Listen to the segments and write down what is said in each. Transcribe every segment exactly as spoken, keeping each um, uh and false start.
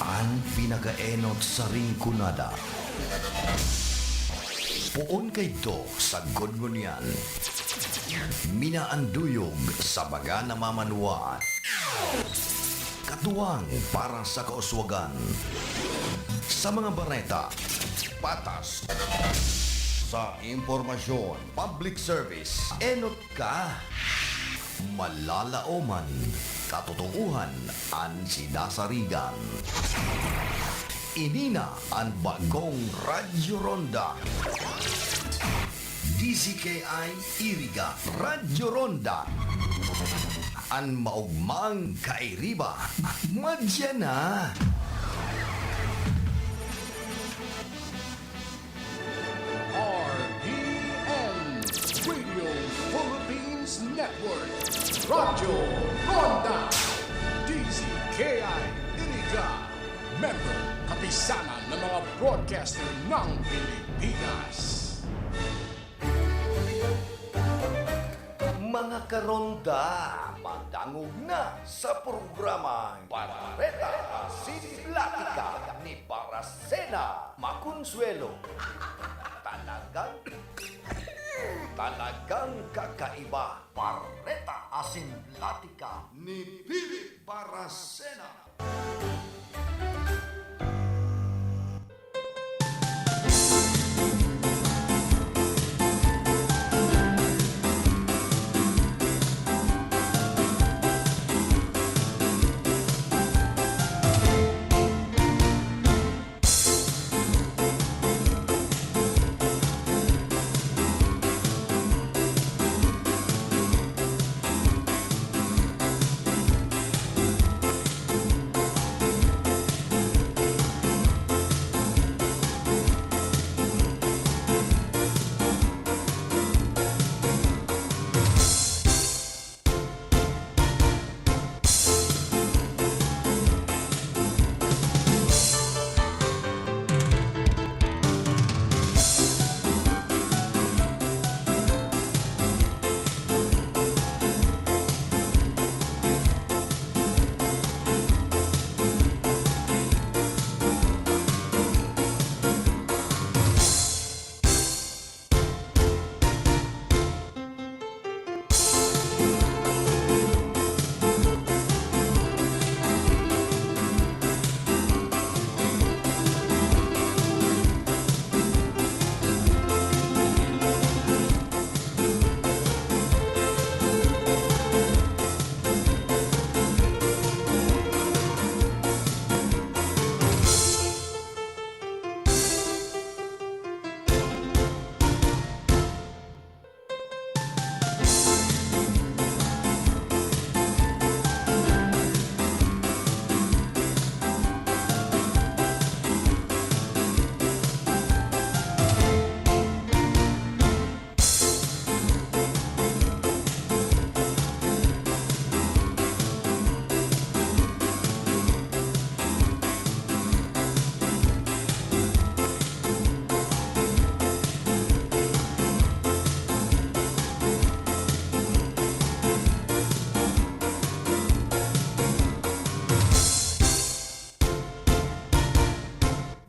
An pinakaenot sa Rinconada. Poon kaidto sagkod ngunyan. Minaanduyog sa mga namamanwaan. Katuwang para sa kauswagan. Sa mga bareta, patas. Sa impormasyon, public service, enot ka. Malalaoman, katotoohan an sinasarigan. Ini na an bagong Radyo Ronda. D Z K I Iriga, Radyo Ronda. An maogmang kairiba, madya na. R P N, Radio Philippines Network, Radyo Ronda, D Z K I Iriga, member, kapisanan ng mga broadcaster ng Pilipinas. Mga karonda, madangog na sa programang Bareta Asin Platika ni Barasena Maconsuelo. Talagang, talagang kakaiba. Bareta Asin Platika ni Philip Barasena.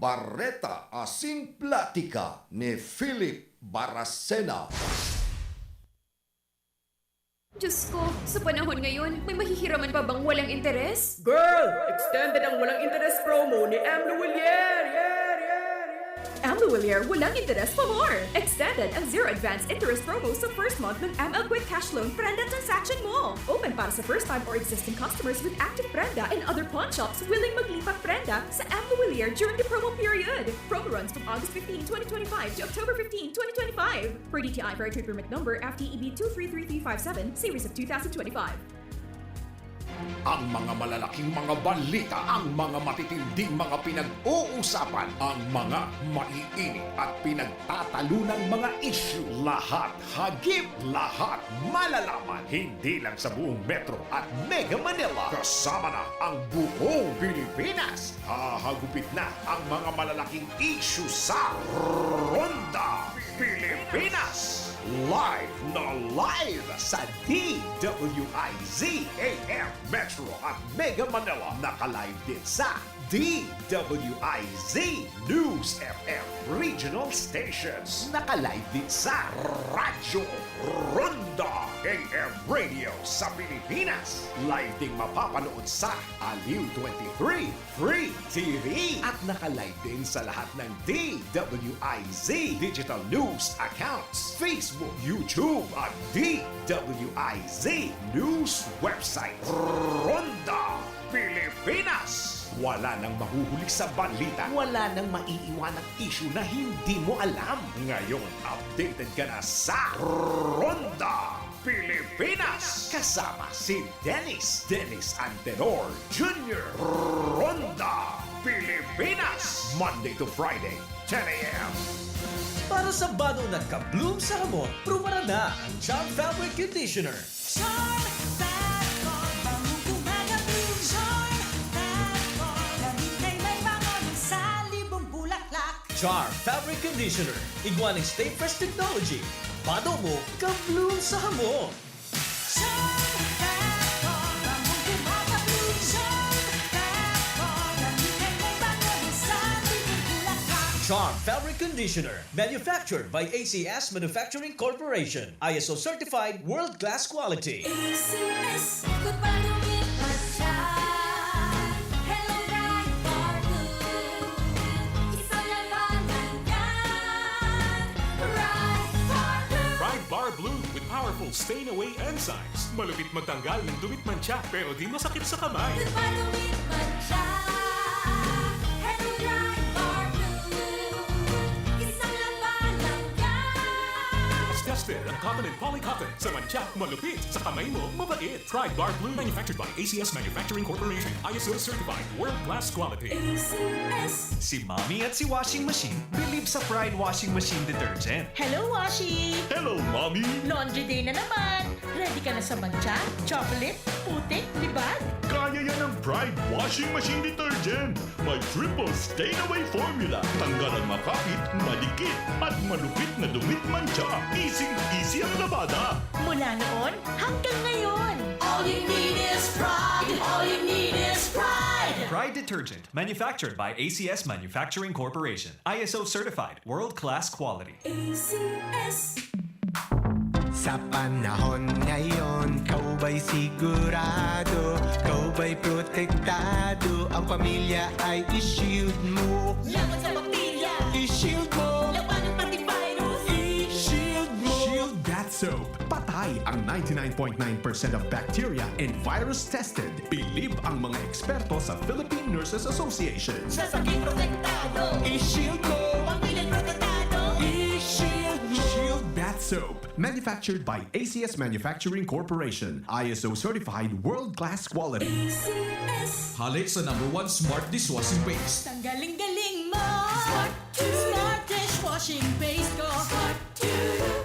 Bareta asin platika ni Philip Baracena. Diyos ko, sa panahon ngayon, may mahihiraman pa bang walang interes? Girl! Extended ang walang interes promo ni M. Lhuillier! Yeah, yeah, yeah! M. Lhuillier, walang interes pa more! Extended ang zero advance interest promo sa first month ng M L Quick Cash Loan Prenda transaction mo! Open para sa first time or existing customers with active Prenda and other pawn shops willing maglipat Prenda sa M. Lhuillier during the promo period. Promo runs from August fifteen, twenty twenty-five to October fifteen, twenty twenty-five. Per D T I Fair Trade Permit Number F T E B two three three three five seven, Series of two thousand twenty-five. Ang mga malalaking mga balita, ang mga matitinding mga pinag-uusapan, ang mga maiinit at pinagtatalunang mga issue, lahat hagip, lahat malalaman, hindi lang sa buong Metro at Mega Manila, kasama na ang buong Pilipinas. Hahagupit na ang mga malalaking issue sa Ronda Pilipinas. Live na live sa D W I Z A M Metro at Mega Manila. Naka-live din sa D W I Z News F M Regional Stations. Naka-live din sa Radyo Ronda A M Radio sa Pilipinas. Live ding mapapanood sa Aliw twenty-three Free T V. At naka-live din sa lahat ng D W I Z digital news accounts, Facebook, YouTube, at D W I Z news website. Ronda Pilipinas! Wala nang mahuhuli sa balita, wala nang maiiwanang issue na hindi mo alam. Ngayong updated ka na sa Ronda Pilipinas! Kasama si Dennis, Dennis Antenor Junior. Ronda Pilipinas! Monday to Friday, ten A M. Para sa bado na ka-bloom sa hamot, prubaran na ang Charm Fabric Conditioner. Charm Fat Core, bangong gumagabing. Charm Fat Core, lamig na may bango ng salibong bulaklak. Charm Fabric Conditioner, igwa nin Stay Fresh Technology. Bado mo, ka-bloom sa hamot. Charm Fat Core, bangong gumagabing. Charm Fat Core, lamig na may bango ng salibong bulaklak. Charm Fabric Conditioner, manufactured by A C S Manufacturing Corporation. I S O certified, world-class quality. A C S, good pa lumipat siya. Hello, Bright Bar Blue. Isa lang ba lang yan? Bright Bar Blue. Pride Bar Blue with powerful stain away enzymes. Malupit magtanggal ng dumi at mantsa, pero di masakit sa kamay. Good pa lumipat siya. Hello, Bright Bar Blue. Isa lang ba lang yan? Tested ang cotton and poly cotton. Sa mantsa, malupit. Sa kamay mo, mabait. Pride Bar Blue, manufactured by A C S Manufacturing Corporation. I S O certified, world-class quality. A C S. Si Mommy at si Washing Machine believe sa Pride Washing Machine Detergent. Hello, Washi! Hello, Mommy! Laundry day na naman! Ready ka na sa mantsa, chocolate, putik, libag? Kaya yan ng Pride Washing Machine Detergent! May triple stain away formula. Tanggal ang makapit, madikit, at malupit na dumi at mantsa. Easy-easy ang labada. Mula noon hanggang ngayon. All you need is Pride. All you need is Pride. Pride Detergent, manufactured by A C S Manufacturing Corporation. I S O certified, world-class quality. A C S. Sa panahon ngayon, ikaw ba'y sigurado? Ikaw ba'y protektado? Ang pamilya ay i-shield mo. Laban sa bakterya. I-shield mo. Labanan pati virus. I-shield mo. Shield Bath Soap. Patay ang ninety-nine point nine percent of bacteria and virus tested. Bilib ang mga eksperto sa Philippine Nurses Association. Sa sakit protektado. I-shield mo. Pamilya protektado. I-shield mo. Shield Bath Soap. Manufactured by A C S Manufacturing Corporation. I S O certified, world-class quality. A C S. Hale sa number one smart dishwashing paste. Tanggaling-galing mo. Smart. Smart dishwashing paste ko. Smart.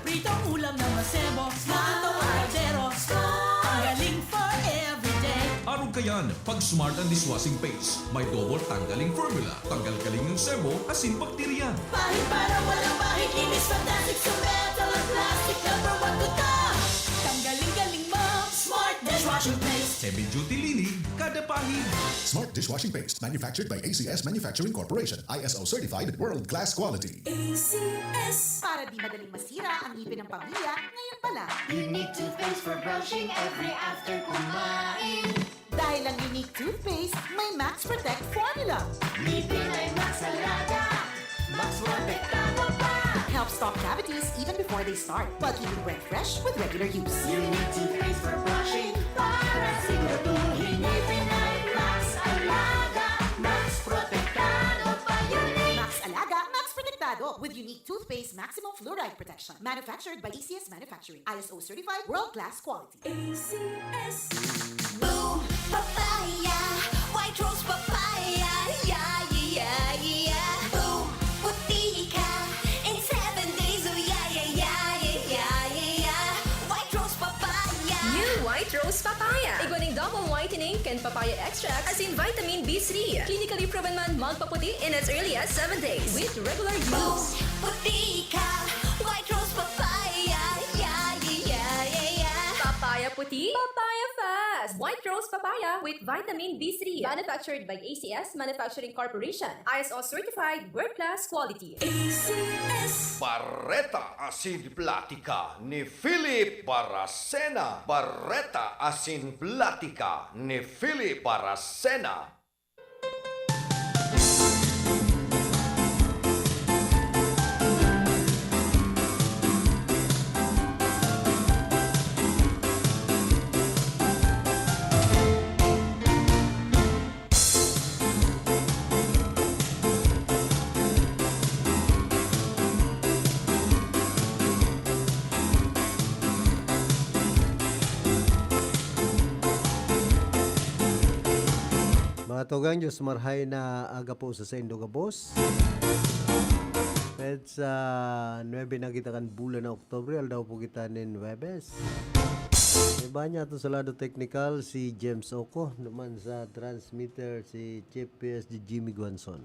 Pritong ulam na masebo. Smart. Lutong kaldero. Smart. Tanggaling for everyday. Arog kayan, pag Smart ang dishwashing paste, may double tanggaling formula. Tanggal kaling ng sebo, asin bakterya. Pahid para walang bahid, inis fantastic sa metal at plastic, number one ko to. Tanggaling-galing mo, Smart dishwashing paste. Heavy duty linig, kada pahid. Smart dishwashing paste, manufactured by A C S Manufacturing Corporation, I S O certified, world class quality. A C S. Para di madaling masira ang ngipin ng pamilya, ngayon pa lang. Unique toothpaste for brushing every after kumain. Dahil ang Unique toothpaste may Max Protect formula. Ngipin ay Max Alaga, Max Protektado pa. Helps stop cavities even before they start, while keeping breath fresh with regular use. Unique toothpaste for brushing, para siguraduhin ngipin ay Max Alaga, Max Protektado pa. Unique. Max Alaga, Max Protektado with Unique toothpaste maximum fluoride protection. Manufactured by A C S Manufacturing. I S O certified, world class quality. A C S. Boom Papaya, White Rose Papaya, yeah, yeah, yeah. Boom Puti ka in seven days, oh yeah, yeah, yeah. White Rose Papaya. New White Rose Papaya. Igwa ning double whitening kan papaya extract asin vitamin B three. Clinically proven man magpaputi in as early as seven days with regular use. Boom Puti ka, White Rose Papaya, Puti Papaya Fest! White Rose Papaya with Vitamin B three. Manufactured by A C S Manufacturing Corporation. I S O certified, world class quality. A C S. Bareta asin Platika ni Philip Baracena. Bareta asin Platika ni Philip Baracena. Mga tugang, Diyos marhay na aga po sa saindo gabos. Petsa nuebe na kita kan bulan na Oktubre, aldaw po kita nin Huwebes. Iba niya to sa lado teknikal, si James Oco, naman sa transmitter, si Chief P S G Jimmy Guanzon.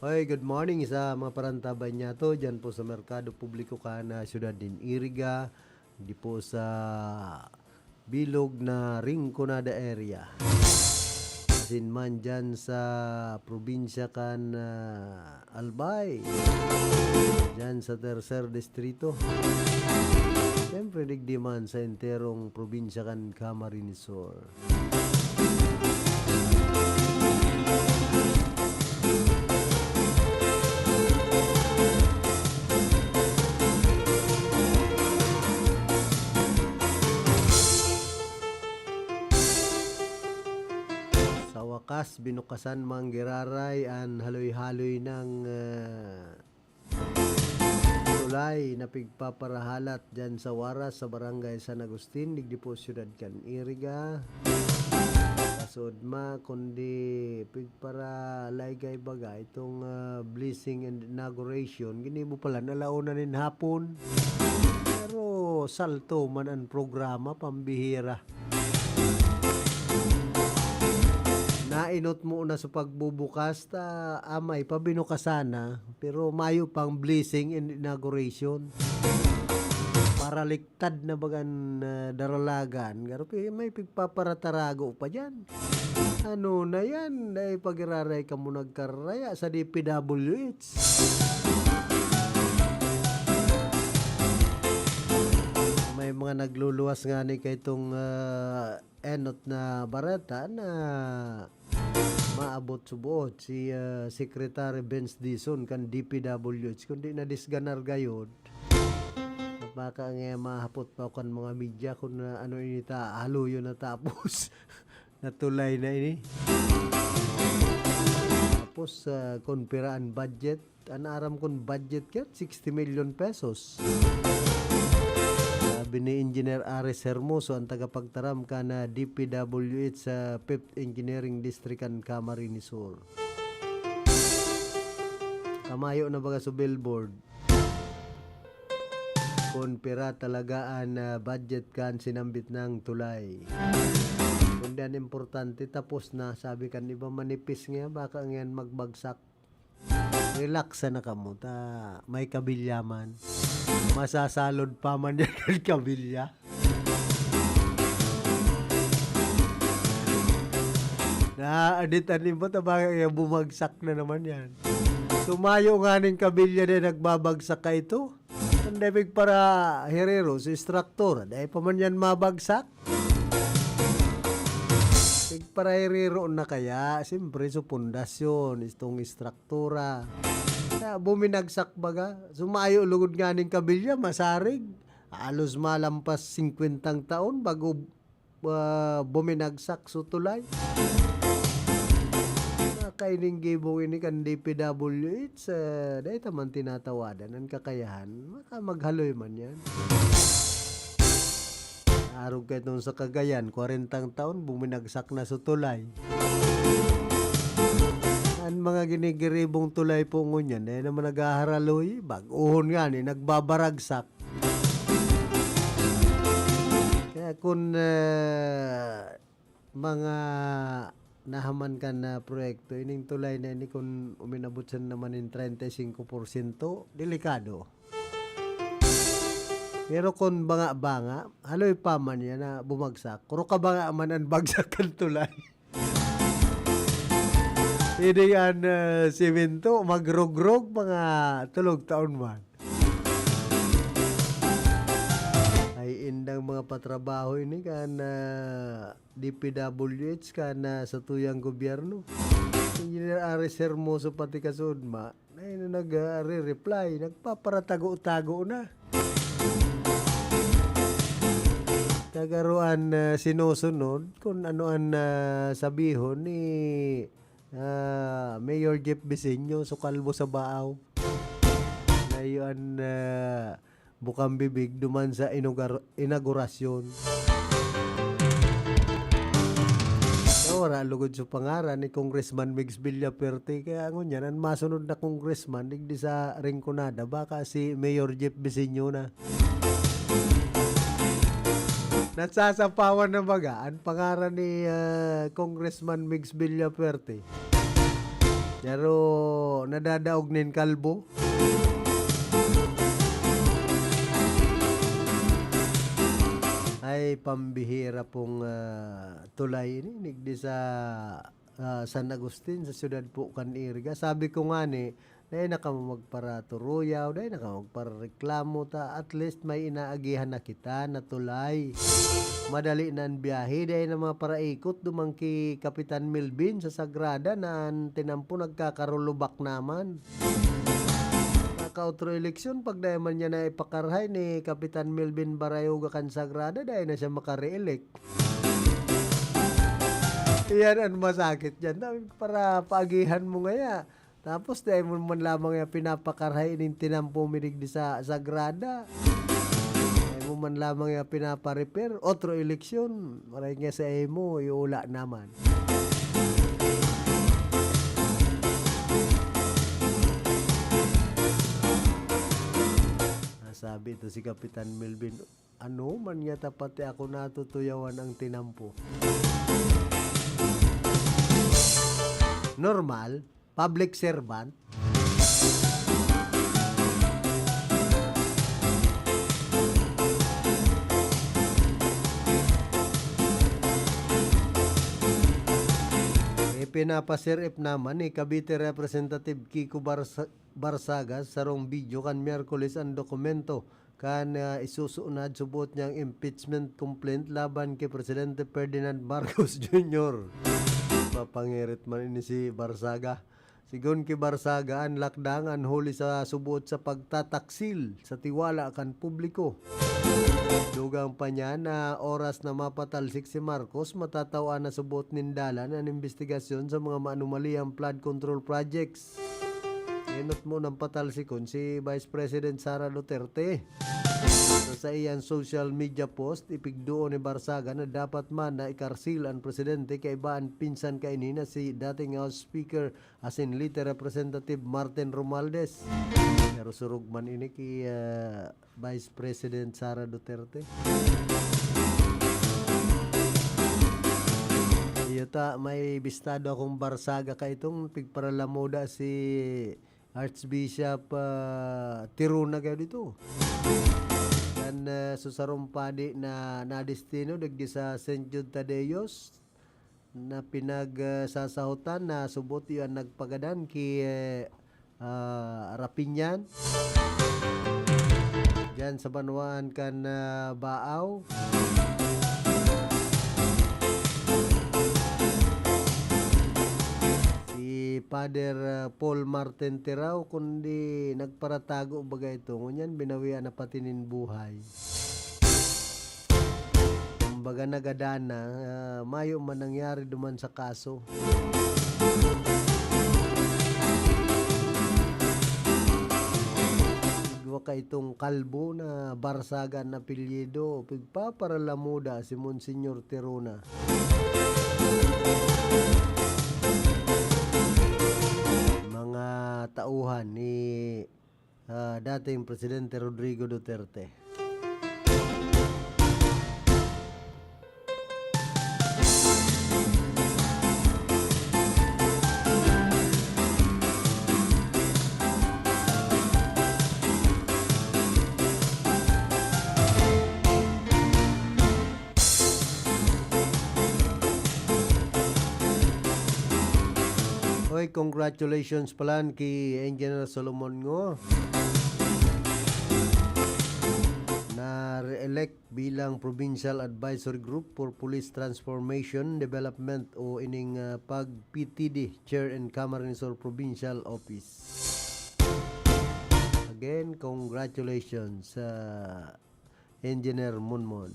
Hoy, good morning sa mga parantabay niya to, dyan po sa Merkado Publiko kan, ah, siyudad nin Iriga, di po sa bilog na Rinconada area. Asin man dyan sa probinsya kan, ah, Albay, dyan sa Tercer Distrito. Siyempre, digdi man sa enterong probinsya kan Camarines Sur. Sa wakas, binukasan man giraray an haloy-haloy ng, ah, tulay na pigpaparahalat dyan sa Waras, sa Barangay San Agustin, digdi po siyudad kan Iriga. Kasod ma, kundi pigparalaygay baga itong, ah, blessing and inauguration. Ginibo pala na alauna nin hapon. Pero salto man ang programa, pambihira. Nainot mo na sa pagbubukas, ta amay pa binukasan na, pero mayo pang blessing and inauguration. Paraliktad na bagan, ah, daralagan. Garo pi-, may pigpaparatarago pa dyan. Ano na yan? Dai pagiraray kamo nagkaraya sa D P W H. May mga nagluluwas nga ni kay itong, ah, enot na bareta na maabot suboot si, ah, Secretary Vince Dizon kan D P W H, kundi nadisganar gayod. Baka nga mahapot pa kan mga media kung, ah, ano ini ta, haluyon na tapos na tulay na ini. Tapos, ah, kung pira an budget, an aram kong budget kaya, sixty million pesos. Sabi ni Engineer Ares Hermoso, ang tagapagtaram kan D P W H sa Fifth Engineering District kan Camarines Sur. Kamayo na baga sa billboard. Kung pira talaga an, ah, budget kan sinambit ng tulay. Kundi an importante, tapos na. Sabi kan iba, manipis nga, baka ngayon magbagsak. Relax na kamo, ta may kabilya man. Masasalod pa man yan kan kabilya. Na, adit anin ba, tabang, eh, bumagsak na naman yan. Sumayo nga ning kabilya na nagbabagsak ka ito. Ang debig para herero, si instructor, dahil pa man yan mabagsak. Tig para herero na kaya, siyempre, sa pundasyon, itong instructor, tura. Kaya buminagsak baga. Sumayo lugod nga ning kabilya, masarig. Halos malampas singkwentang taon bago, ah, buminagsak sa tulay. Nakaining gibong ini kan D P W H, ah, dahil taman tinatawadan ang kakayahan. Maka maghaloy man yan. Arog ka itong sa Cagayan, kwarentang taon, buminagsak na sa tulay. Ang mga ginigiribong tulay po ngunyan, eh naman naghaharaloy, bag-ohon nga ni, nagbabaragsak. Kaya kung, ah, mga nahaman kan na proyekto, ining tulay na ini, kung uminabot siya naman in treinta y cinco por ciento, delikado. Pero kun banga-banga, haloy pa man yan na bumagsak. Kuro ka banga man an bagsak kan tulay. Ini an, ah, semento, magrogrog, mga tulog taon man. Ay, indang mga patrabaho ini kan, ah, D P W H kan, ah, sa tuyang gobyerno. Engineer Aris Hermoso pati kasudma, na yun ang nag-, ah, re-reply, nagpaparatago-tago na. Tagaroan, ah, sinusunod kung ano an, ah, sabihon ni, ah, Mayor Jeff Biseño, so kalbo sa baaw. Na yun an, ah, bukang bibig duman sa inugar-, inaugurasyon. Kaya wala lugod sa pangaran ni Congressman Migs Villafuerte. Kaya ngunyan, an masunod na congressman, digdi sa Rinconada, baka si Mayor Jeff Biseño na. Nasasapawan na baga an pangaran ni, ah, Congressman Migs Villafuerte. Pero nadadaog nin kalbo. Ay, pambihira pong, ah, tulay ini, digdi sa, ah, San Agustin, sa siyudad po kan Iriga. Sabi ko ngani, dai na kamo magparaturuyaw, dai na kamo magparareklamo ta, at least may inaagihan na kita na tulay. Madali na an biyahe, dai na mga paraikot duman ki Kapitan Melvin sa Sagrada na an tinampo nagkakarulubak naman. Nakaotro eleksyon, pag dai man niya na ipakarahay ni Kapitan Melvin Barayoga kan Sagrada, dai na siya makareelect. Iyan an masakit diyan. Sabi ko, para paagihan mo ngaya. Tapos, dai mo man lamang yan pinapakarahay ning tinampo mi digdi sa Sagrada. Dai mo man lamang yan pinapa-repair. Otro eleksyon. Maray nga sa imo, iula naman. Nasabi ito si Kapitan Melvin, "Ano man nga ta pati ako natutuyawan ang tinampo." Normal, public servant. Ipinapasirip naman ni Cavite Representative Kiko Barsa-, Barsaga sa sarong video kan Miyerkules an dokumento kan, ah, isusunad subot niyang impeachment complaint laban ki Presidente Ferdinand Marcos Junior Mapangirit man ini si Barsaga. Sigon ki Barsaga, an lakdang an huli sa subot sa pagtataksil sa tiwala kan publiko. Dugang pa niya na oras na mapatalsik si Marcos, matatawan na subot nin dalan an imbestigasyon sa mga maanomaliang flood control projects. Enot mo nang patalsikon si Vice President Sara Duterte. Sa saiyang social media post, ipigduon ni Barsaga na dapat man na ikarsil an presidente kaiba an pinsan kaini na si dating House Speaker asin Leyte Representative Martin Romualdez. Pero surog man ini ki, ah, Vice President Sara Duterte. Iyo ta, may bistado akong Barsaga kaitong pigparalamuda si Archbishop, ah, Tirona kayo dito. Kan, ah, susarong padi na nadestino digdi sa Saint Jude Tadeos, na pinag, ah, sasahotan na subot iyo an nagpagadan ki, eh, ah, Rapinyan. Diyan sa banwaan kan, ah, Baaw. Si Father, ah, Paul Martin Tirao, kundi nagparatago baga ito. Ngunyan, binawian na pati nin buhay. Kumbaga, nagadan na, ah, mayo man nangyari duman sa kaso. Igwa ka itong kalbo na Barsaga na apelyido, pigpaparalamuda si Monsignor Tirona. Mga tauhan ni ah, dating Presidente Rodrigo Duterte. Oy, congratulations pala ki Engineer Solomon Ngo. Na-re-elect bilang Provincial Advisory Group for Police Transformation Development o ining, ah, pag-P T D, Chair in Camarines Sur Provincial Office. Again, congratulations sa Engineer Monmon.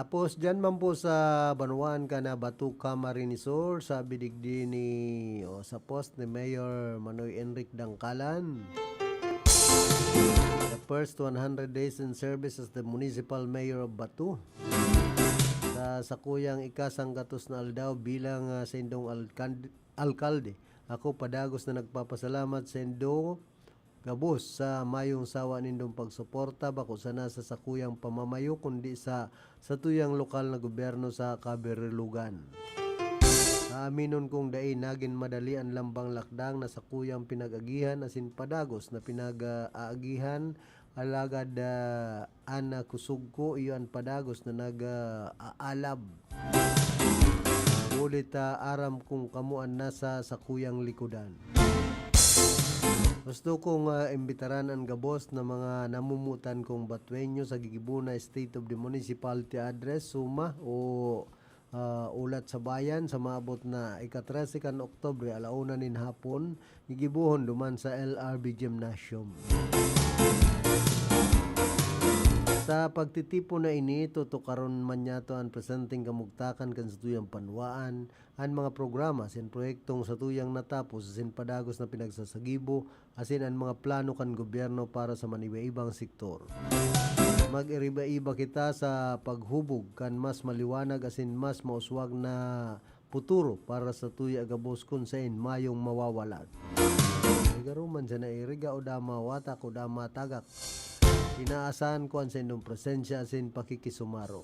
Tapos, dyan man po sa banwaan kan Bato, Camarines Sur, sabi digdi ni, o sa post ni Mayor Manoy Enric Dangkalan, the first one hundred days in service as the municipal mayor of Bato. Sa sakuyang ikasanggatos na aldaw bilang, ah, saindong alkand-, alkalde, ako padagos na nagpapasalamat saindo gabos sa mayong sawa nindong pagsuporta, bako sana sa sakuyang pamamayo, kundi sa satuyang lokal na gobyerno sa Kaberelogan. Aaminon kong dai nagin madali an lambang lakdang na sakuyang pinag-agihan asin padagos na pinag-aagihan, alagad, ah, an, ah, kusog ko iyo an padagos na nag, ah, aalab. Huli ta aram kong kamo an nasa sakuyang likodan. Gusto kong, ah, imbitaran an gabos na mga namumutan kong Batueño sa gigibo na State of the Municipality Address, SOMA, o, ah, Ulat sa Bayan sa maabot na ika-trese kan Oktubre, ala una nin hapon, gigibohon duman sa L R B Gymnasium. Sa pagtitipon na ini, tutukaron man niyato an presenteng kamugtakan kan satuyang banwaan, an mga programa asin proyektong satuyang natapos asin padagos na pinagsasagibo, asin an mga plano kan gobyerno para sa maniba-ibang sektor. Mag-iriba-iba kita sa paghubog kan mas maliwanag asin mas mauswag na puturo para sa tuya gabos kun saen mayong mawawalat. Ay, garo man siya nairiga o da mawatak o da matagak. Inaasahan ko an saindong presensya asin pakikisumaro.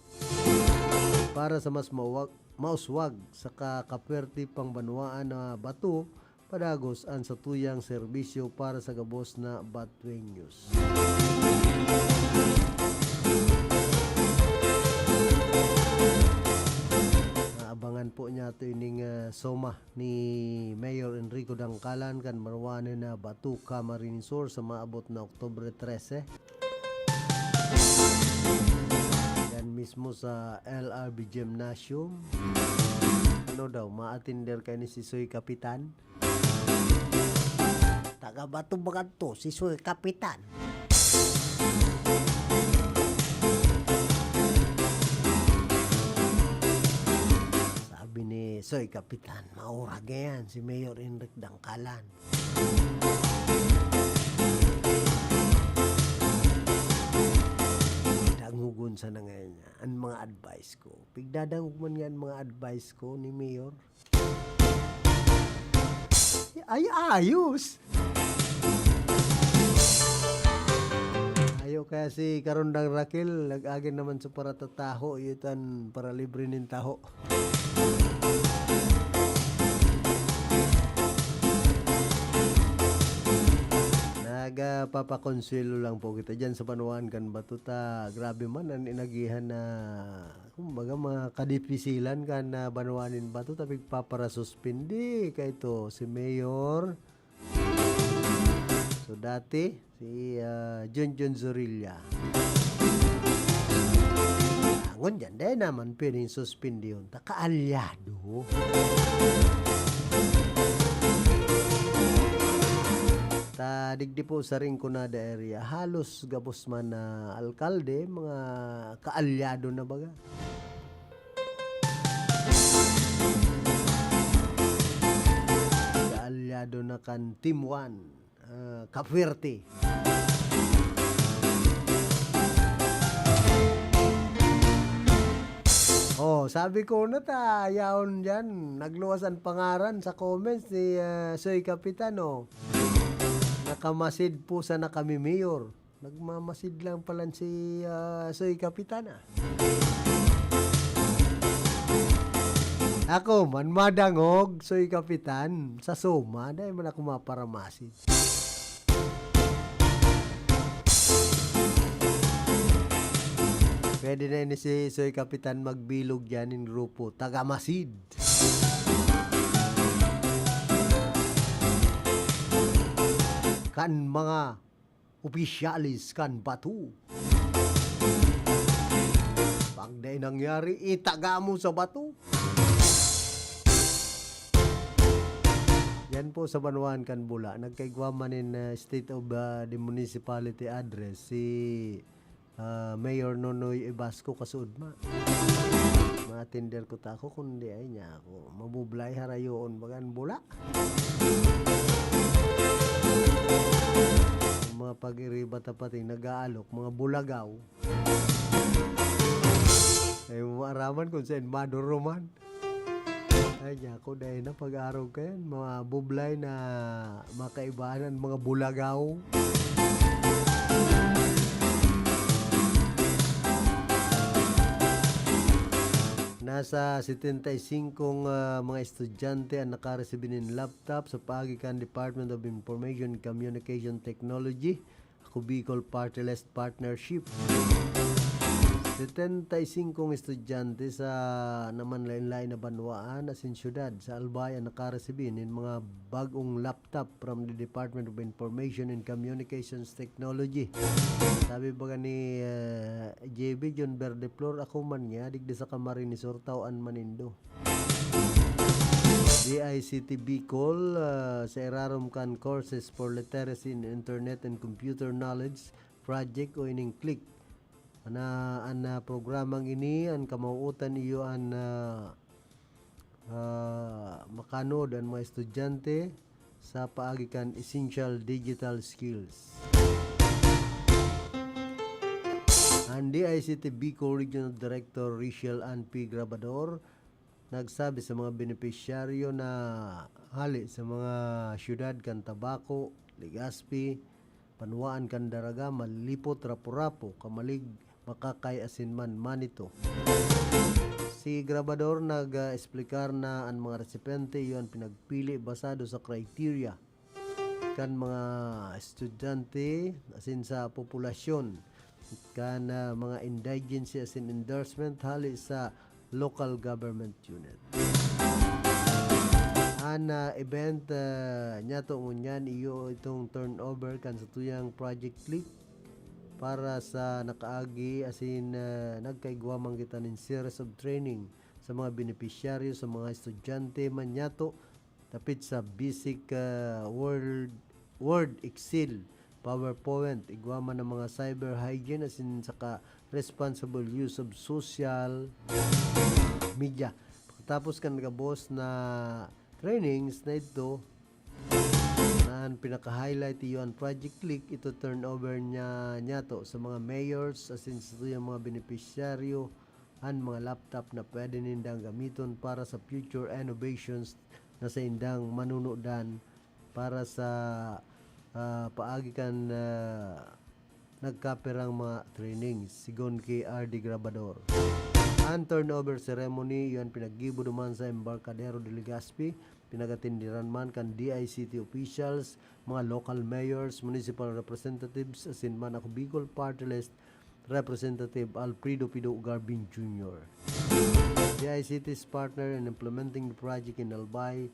Para sa mas mawag-, mauswag saka kapwerte pang banwaan na bato, padagos an satuyang serbisyo para sa gabos na Batueños. Naabangan po niyato ining, ah, SOMA ni Mayor Enrico Dangkalan kan banwaan na Bato, Camarines Sur sa maabot na Oktubre trese. Yan mismo sa L R B Gymnasium. Ano daw, maatinder kaini si Soy Kapitan? Taga Bato ba kadto si Soy Kapitan? Sabi ni Soy Kapitan, "Maurag yan, si Mayor Enric Dangkalan." Dangogon sana ngayon niya an mga advice ko. Pigdadangog man nga an mga advice ko ni Mayor. Ay, ayos! Ayo kaya si Karondang Raquel, nag-agi naman sa paratataho, iyo tan paralibre nin taho. Nagpapakonsuwelo lang po kita diyan sa banwaan kan Bato ta. Grabe man an inagihan na, kumbaga, mga kadipisilan kan, ah, banwaan nin Bato ta pigpaparasuspindi. Kaito, si Mayor So, dati, si, ah, Junjun Zorilla. Ngon diyan, dai naman pwedeng suspendihon ta, kaalyado. Ta digdi po sa Rinconada area, halos gabos man na alkalde, mga kaalyado na baga. Kaalyado na kan Team One, ah, Kapuwerte. Oh, sabi ko na ta, yaon diyan. Nagluwas an pangaran sa comments ni, ah, Soy Kapitan, oh. Nakamasid po sana kami, Mayor. Nagmamasid lang pala si, ah, Soy Kapitan, ah. Ako man, madangog, Soy Kapitan, sa SOMA, dai man ako maparamasid. Pwede na ini si Soy Kapitan magbilog diyan nin grupo, taga Masid. Kan mga opisyalis kan bato. Pag dai nangyari, itaga mo sa bato. Yan po sa banwaan kan Bula. Nagkaigwa man nin, ah, State of, ah, the Municipality Address si, ah, Mayor Nonoy Ibasco kasuodma. Matender ko ta ako, kundi ay niya ako. Mabublay harayoon, bagan Bula. Ang mga pag-iriba ta pati nag-aalok, mga bulagaw. Ay, maaraman kung saan maduruman. Ay, niya ako, dahil na pag-araw kayan, mga bublay na makaibahan, mga bulagaw. Nasa setenta y cinco, ah, mga estudyante ang nakaresibi nin laptop sa paagi kan Department of Information and Communication Technology, Ako Bicol Party List Partnership. Setenta y cinco estudyante sa naman lain-lain na banwaan asin syudad sa Albay ang nakaresibi nin mga bag-ong laptop from the Department of Information and Communications Technology. Sabi baga ni, ah, J B John Verdeflor, "Ako man niya, digdi sa Camarines Sur, taw-an man nindo." D I C T Bicol, ah, sa irarom kan Courses for Literacy in Internet and Computer Knowledge Project o ining click. Ana, an, ah, programang ini, an kamawootan iyo an, ah, ah, makanod an mga estudyante sa paagi kan essential digital skills. An D I C T Bicol Regional Director Rachel Ann P. Grabador nagsabi sa mga benepisyaryo na hali sa mga syudad kan Tabaco, Legazpi, Banwaan kan Daraga, Malipot, Rapu-Rapu, Camalig, Makakay asin man Manito. Si Grabador nag-, ah, esplikar na an mga resipyente iyo an pinagpili basado sa criteria kan mga estudyante asin sa populasyon kan, ah, mga indigency asin endorsement hali sa local government unit. An, ah, event, ah, niyato ngunyan iyo itong turnover kan satuyang Project Click para sa nakaagi asin, ah, nagkaigwa man kita nin series of training sa mga benepisyaryo, sa mga estudyante man niyato, dapit sa basic, ah, Word, Word, Excel, PowerPoint, igwa man ang mga cyber hygiene asin saka responsible use of social media. Pagkatapos kan gabos na trainings na idto, na an pinaka-highlight iyo an Project Click, ito turnover niya, niyato sa mga mayors asin sa tuyang mga benepisyaryo an mga laptop na pwede nindang gamiton para sa future innovations na saindang manunudan para sa, ah, paagi kan, ah, nagkapirang mga trainings, sigon ki R D Grabador. An turnover ceremony, iyo an pinaggibo duman sa Embarcadero de Legazpi, pinagatindiran man kan D I C T officials, mga local mayors, municipal representatives, asin man Ako Bicol Party List Representative Alfredo Pido Garbin Junior. D I C T's partner in implementing the project in Albay,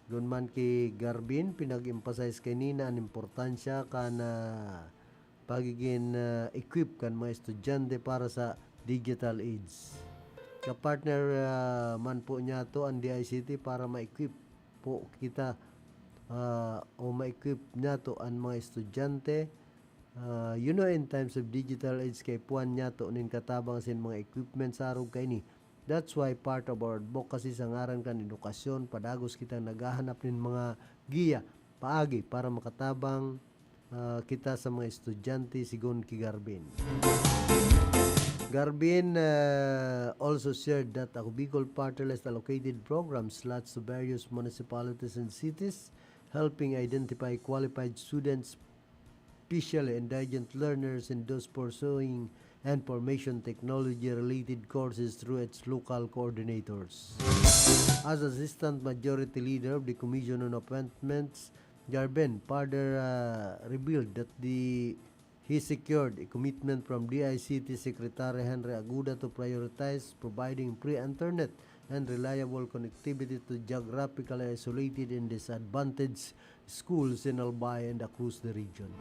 gun man ki Garbin, pinag-emphasize kanina an importansya kan, ah, pagigin, ah, equip kan mga estudyante para sa digital age. Kapartner, ah, man po niyato an D I C T para ma-equip po kita, ah, o ma-equip niyato an mga estudyante. Ah, you know, in times of digital age, kaipuhan niyato nin katabang asin mga equipment sa arog kaini. That's why part of our advocacy sa ngaran kan edukasyon, padagos kitang naghahanap nin mga giya paagi para makatabang, ah, kita sa mga estudyante, sigon ki Garbin. Garbin, ah, also shared that Ako Bicol Party List allocated program slots to various municipalities and cities, helping identify qualified students, especially indigent learners and those pursuing information technology-related courses through its local coordinators. As Assistant Majority Leader of the Commission on Appointments, Garbin further, uh, revealed that the He secured a commitment from D I C T Secretary Henry Aguda to prioritize providing free internet and reliable connectivity to geographically isolated and disadvantaged schools in Albay and across the region.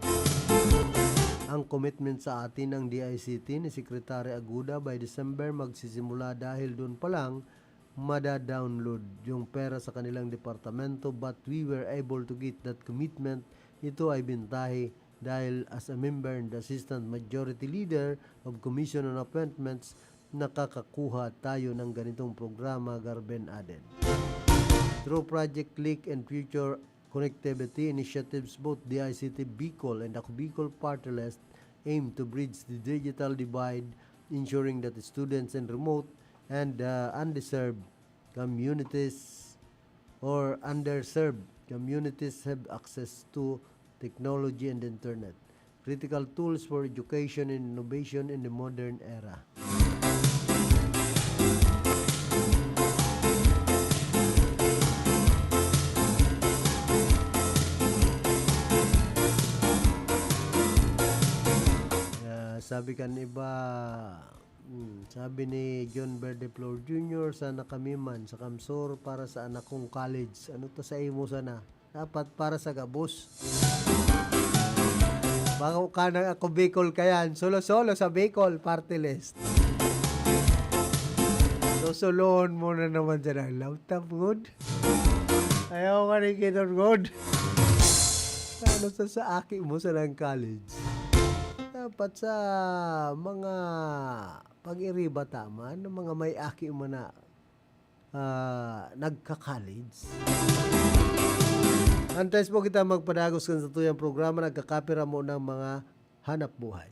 Ang commitment sa atin ng D I C T ni Secretary Aguda, by December magsisimula dahil doon pa lang mada-download yung pera sa kanilang departamento, but we were able to get that commitment. Ito ay bintahe dahil as a member and assistant majority leader of Commission on Appointments, nakakakuha tayo ng ganitong programa, Garben added. Through Project Click and Future Connectivity Initiatives, both D I C T Bicol and Ako Bicol Party List aim to bridge the digital divide, ensuring that students in remote and uh, undeserved communities or underserved communities have access to technology and internet, critical tools for education and innovation in the modern era. Ah, sabi kan iba, hmm, sabi ni John Verde Flor Junior, "Sana kami man sa Kamsor para sa anak kong college." Ano ta sa imo sana? Dapat para sa gabos. Bako ka na ako Bicol kayan. Solo-solo sa Bicol, party list. Susulohon mo na naman dyan ang laptop, good? Ayaw ka rin kita, good? Ano sa, sa aki mo sa ng college? Dapat sa mga pag-iriba taman, ng mga may aki mo na ah, nagka-college. Antes po kita magpadagos kan satuyang programa, nagkakapira mo ng mga hanap buhay.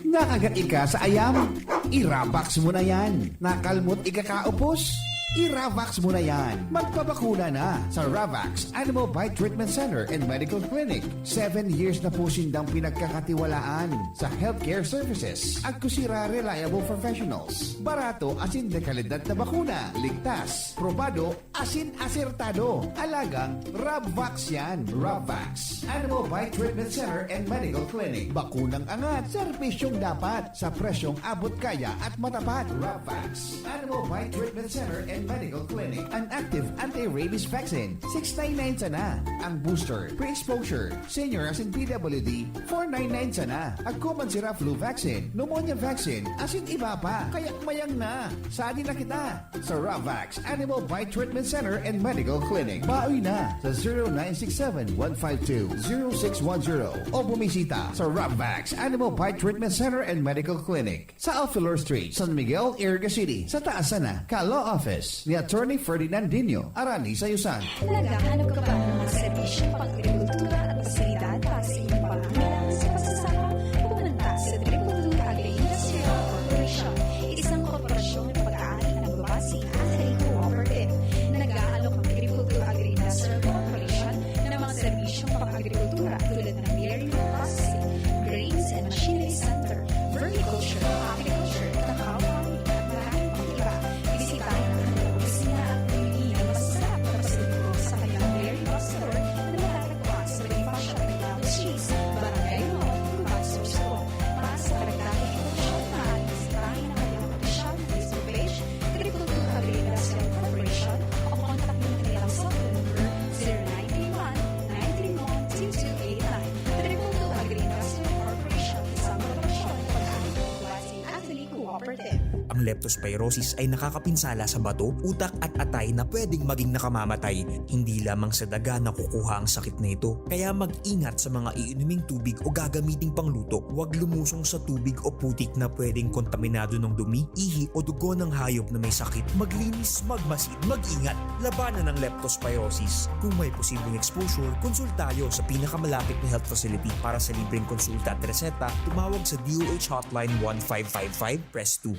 Nakagat ika sa ayam? I-Ravax mo na yan. Nakalmot ika kaupos? I-Ravax mo na yan. Magpabakuna na sa Ravax Animal Bite Treatment Center and Medical Clinic. Seven years na po sindang pinagkakatiwalaan sa healthcare services. Agkusira reliable professionals. Barato asin de kalidad na bakuna. Ligtas, probado, asin asertado. Alagang Rabvax yan. Rabvax. Animal Bite Treatment Center and Medical Clinic. Bakunang angat, serbisyong dapat, sa presyong abot kaya at matapat. Rabvax. Animal Bite Treatment Center and Medical Clinic. An active anti-rabies vaccine, six nine nine sana. Ang booster, pre-exposure, senior asin P W D, four nine nine sana. Agko man sira flu vaccine, pneumonia vaccine, asin iba pa. Kaya mayang na. Sadi na kita sa Ravax Animal Bite Treatment Center and Medical Clinic. Bawi na sa zero nine six seven one five two zero six one zero o bumisita sa Ravax Animal Bite Treatment Center and Medical Clinic sa Alfilor Street, San Miguel, Iriga City, sa taas sana ka Law Office ni Attorney Ferdinand Dino, Arani Sayusan. Naghahanap ka ba ng mga serbisyong pang-agrikultura at pasilidad para sa iyong pangangailangan sa pagsasaka? Pumunta sa Triple Two Agri-Industrial Corporation, isang korporasyon na pag-aari na nagbabase at cooperative. Nag-aalok ang Triple Two Agri-Industrial Corporation ng mga serbisyong pang-agrikultura tulad ng dairy processing, grains and machinery center, verticulture, aquaculture, cacao farming, at maraming pang iba. Bisitahin ang kanilang opisina at pumili ng masasarap na pasalubong sa kanilang dairy processor na matatagpuan sa Bonifacio Arellano Street, Barangay Mall, Cubao, Sorsogon. Para sa karagdagang impormasyon, maaaring bisitahin ang kanilang opisyal na Facebook page, Triple Two Agri-Industrial Corporation, o kontakin ang kanilang cellphone number, zero nine three one, nine three one, two two eight nine. Triple Two Agri-Industrial Corporation, isang korporasyon na pag-aari ng Bonifacio Agri Cooperative. Ang leptospirosis ay nakakapinsala sa bato, utak at atay na pwedeng maging nakamamatay. Hindi lamang sa daga nakukuha ang sakit na ito. Kaya mag-ingat sa mga iinuming tubig o gagamiting pangluto. Huwag lumusong sa tubig o putik na pwedeng kontaminado ng dumi, ihi o dugo ng hayop na may sakit. Maglinis, magmasid, mag-ingat. Labanan ang leptospirosis. Kung may posibleng exposure, konsultayo sa pinakamalapit na health facility. Para sa libreng konsulta at reseta, tumawag sa D O H Hotline one five five five, press two.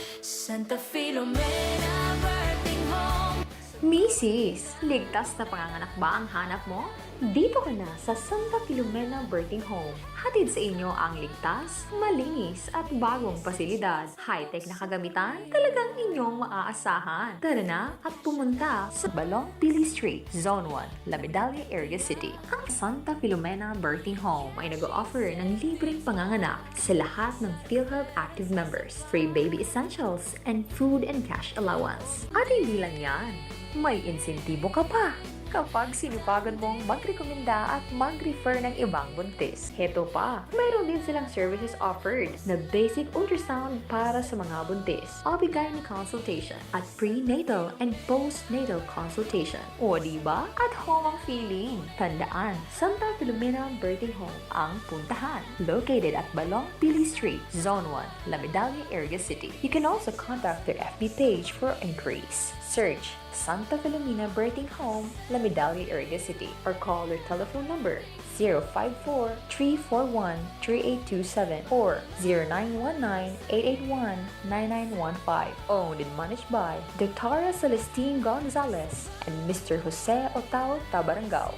Santa Filomena Birthing Home. Misis, ligtas na panganganak ba ang hanap mo? Dito ka na sa Santa Filomena Birthing Home. Hatid sa inyo ang ligtas, malinis at bagong pasilidad. High-tech na kagamitan, talagang inyong maaasahan. Tara na at pumunta sa Balong Pili Street, Zone one, La Medalla, Iriga City. Ang Santa Filomena Birthing Home ay nag-o-offer ng libreng panganganak sa lahat ng PhilHealth active members, free baby essentials, and food and cash allowance. At hindi lang yan, may insentibo ka pa kapag sinupagan mong magrekomenda at mag-refer ng ibang buntis. Heto pa, mayroon din silang services offered na basic ultrasound para sa mga buntis, O B-gyne consultation, at prenatal and postnatal consultation. O di ba? At home ang feeling. Tandaan, Santa Filomena Birthing Home ang puntahan. Located at Balong Pili Street, Zone one, La Medalla, Iriga City. You can also contact their F B page for inquiries. Search Santa Filomena Birthing Home, La Medalla, Iriga City, or call their telephone number zero five four, three four one, three eight two seven or zero nine one nine, eight eight one, nine nine one five. Owned and managed by Doctora Celestine Gonzalez and Mister Jose Otao Tabarangao.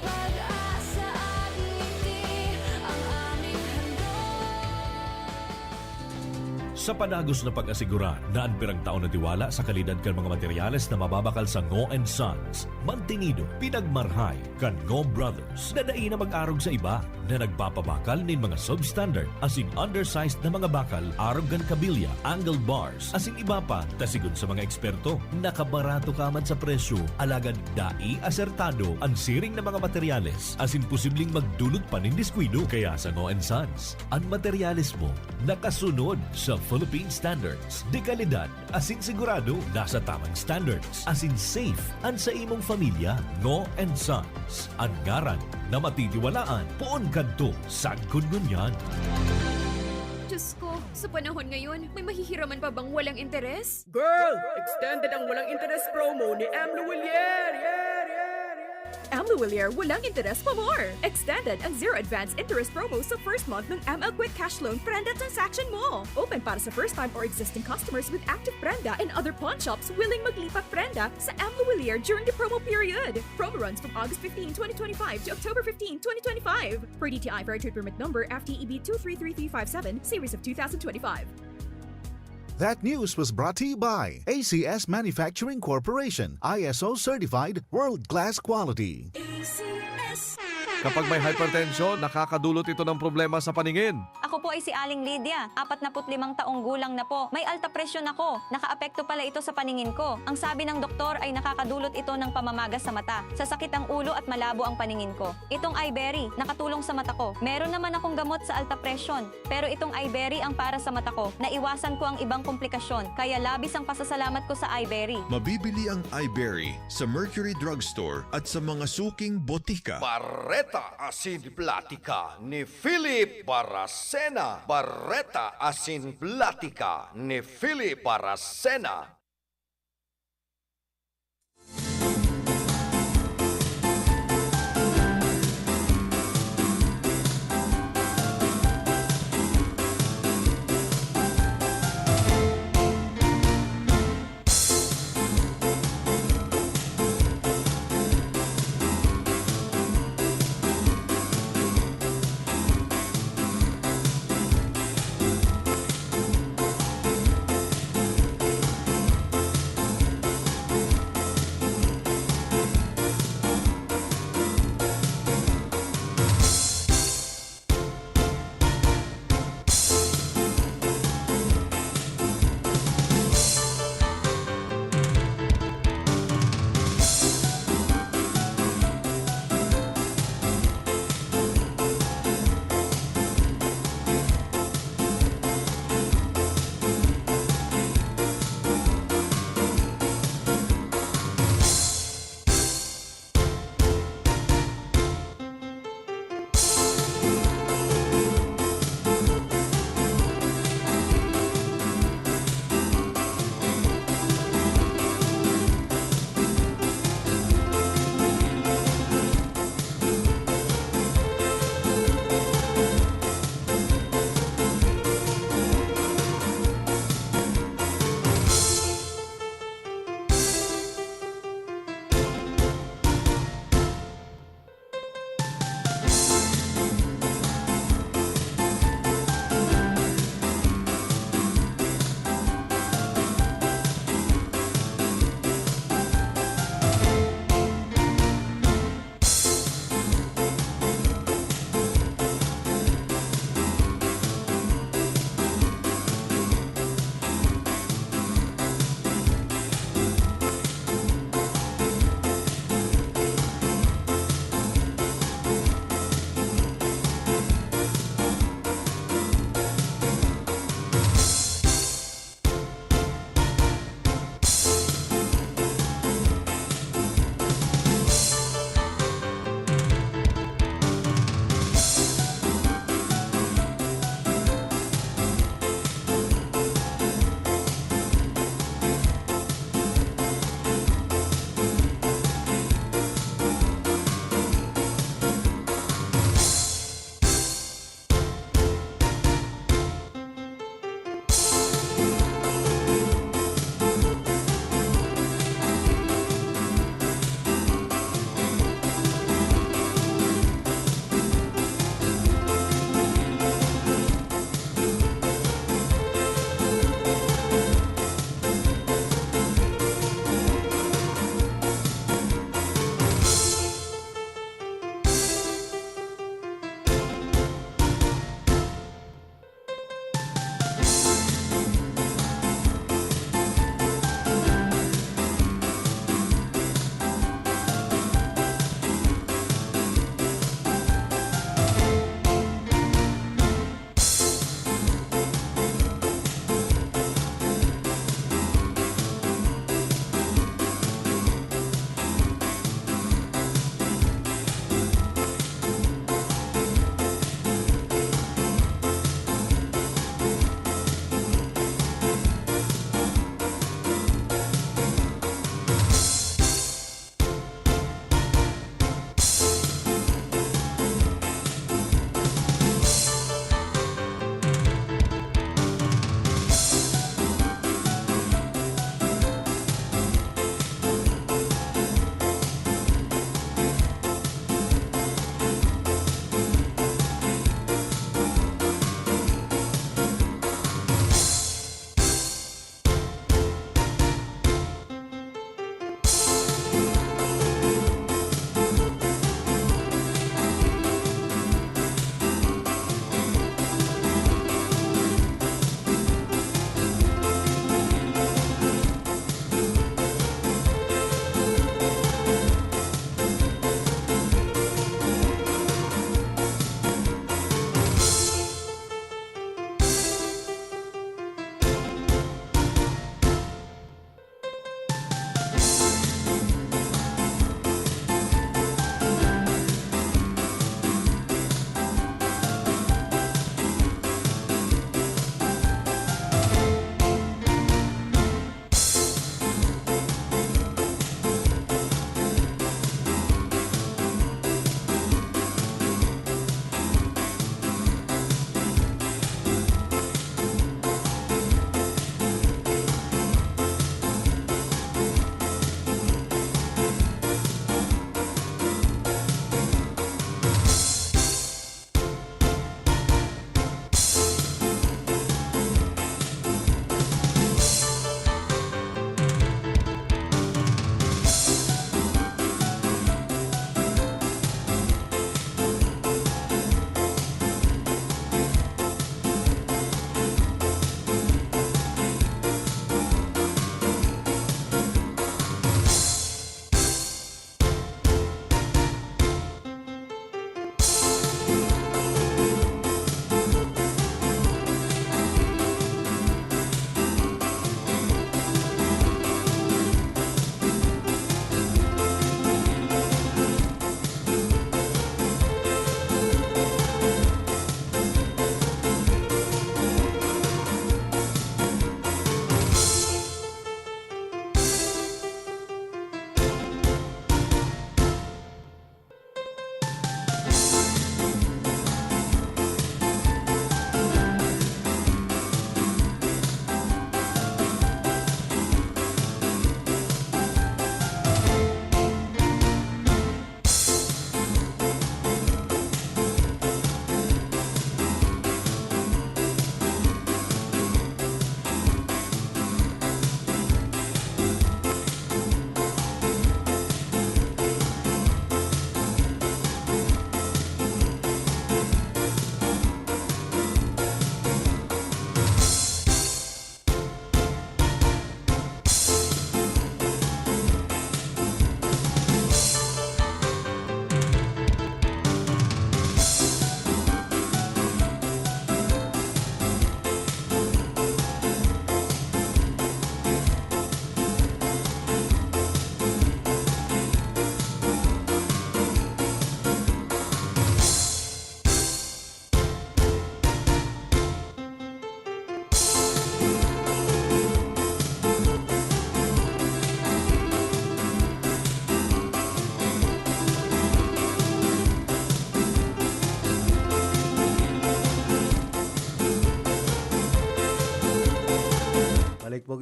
Sa padagos na pag-asigurar na an pirang taon na tiwala sa kalidad kan mga materyales na mababakal sa Ngo and Sons, mantenido, pinagmarhay kan Ngo Brothers na dai na mag-arog sa iba na nagpapabakal nin mga substandard asin undersized na mga bakal arog kan kabilya, angled bars, asin iba pa. Ta sigon sa mga eksperto, nakabarato ka man sa presyo, alagad dai asertado an siring na mga materyales asin posibleng magdulot pa nin diskuido. Kaya sa Ngo and Sons, an materyales mo nakasunod sa Philippine Standards de Calidad asin sigurado nasa tamang standards asin safe an sa imong pamilya. Ngo and Sons, an ngaran na matitiwalaan poon kadto sagkod ngunyan. Diyos ko, sa panahon ngayon, may mahihiraman pa bang walang interes? Girl! Extended ang walang interes promo ni M. Lhuillier! Yeah, yeah, yeah. M. Lhuillier, walang interes pa more! Extended ang zero advance interest promo sa first month ng M L Quick Cash Loan Prenda transaction mo. Open para sa first time or existing customers with active Prenda and other pawn shops willing maglipat Prenda sa M. Lhuillier during the promo period. Promo runs from August fifteen, twenty twenty-five to October fifteen, twenty twenty-five. Per D T I Fair Trade Permit Number F T E B two three three three five seven, Series of two thousand twenty-five. That news was brought to you by A C S Manufacturing Corporation, I S O certified, world-class quality. Kapag may hypertension, nakakadulot ito ng problema sa paningin. Ako po ay si Aling Lydia, apatnapu't limang taong gulang na po. May alta presyon ako. Nakaapekto pala ito sa paningin ko. Ang sabi ng doktor ay nakakadulot ito ng pamamaga sa mata, sasakit ang ulo at malabo ang paningin ko. Itong Iberry, nakatulong sa mata ko. Meron naman akong gamot sa alta presyon. Pero itong Iberry ang para sa mata ko. Naiwasan ko ang ibang komplikasyon, kaya labis ang pasasalamat ko sa Iberry. Mabibili ang Iberry sa Mercury Drugstore at sa mga suking botika. Bareta asin platika ni Philip Baracena. Bareta asin platika ni Philip Baracena.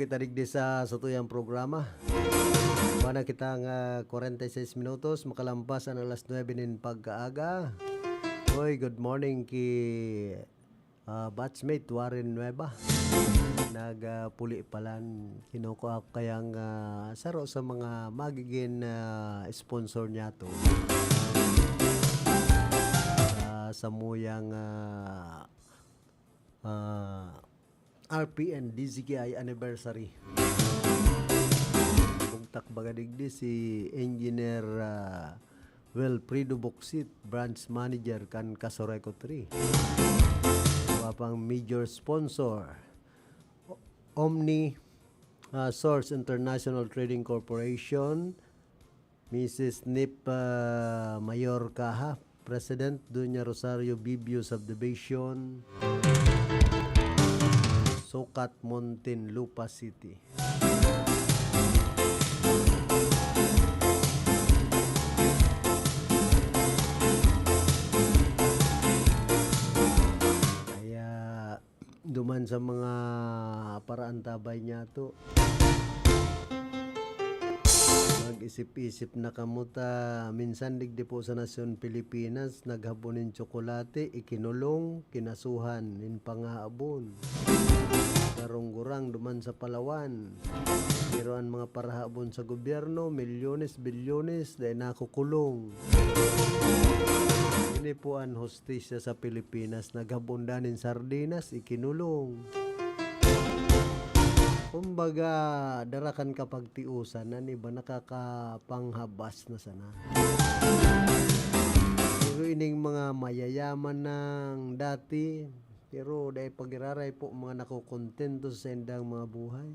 Tadig di sa satuyang programa. Wala kita nga kwarenta y seis minutos, makalampas ang alas nuebe nin pagkaaga. Hoy, good morning ki, ah, batchmate Warren Nueva. Nag, ah, puli palan. Kinukuha ko kayang, ah, saro sa mga magiging, ah, sponsor niya to. Ah, sa muyang, ah, ah, R P N D Z K I anniversary. Bugtak baga digdi si Engineer, ah, Wilfredo Boksit, Branch Manager kan Casureco three. Wa pang major sponsor, Omni, ah, Source International Trading Corporation, Missus Nip, ah, Mayor Kaha, President, Doña Rosario Bibio Subdivision, Sukat, Muntinlupa City. Kaya, duman sa mga paraantabay niya to. Mag-isip-isip na kamo ta, minsan digdi po sa nasyon Pilipinas, naghabo nin tsokolate, ikinulong, kinasuhan, nin pangahabon. Sarong gurang duman sa Palawan. Pero an mga parahabon sa gobyerno, milyones, bilyones, dai nakukulong. Ini po an hustisya sa Pilipinas. Naghabon nin sardinas, ikinulong. Kumbaga, dara kan kapagtiusan, an iba nakakapanghabas na sana. Pero ining mga mayayaman ng dati, pero dai pagiraray po mga nakokontento sa saindang mga buhay.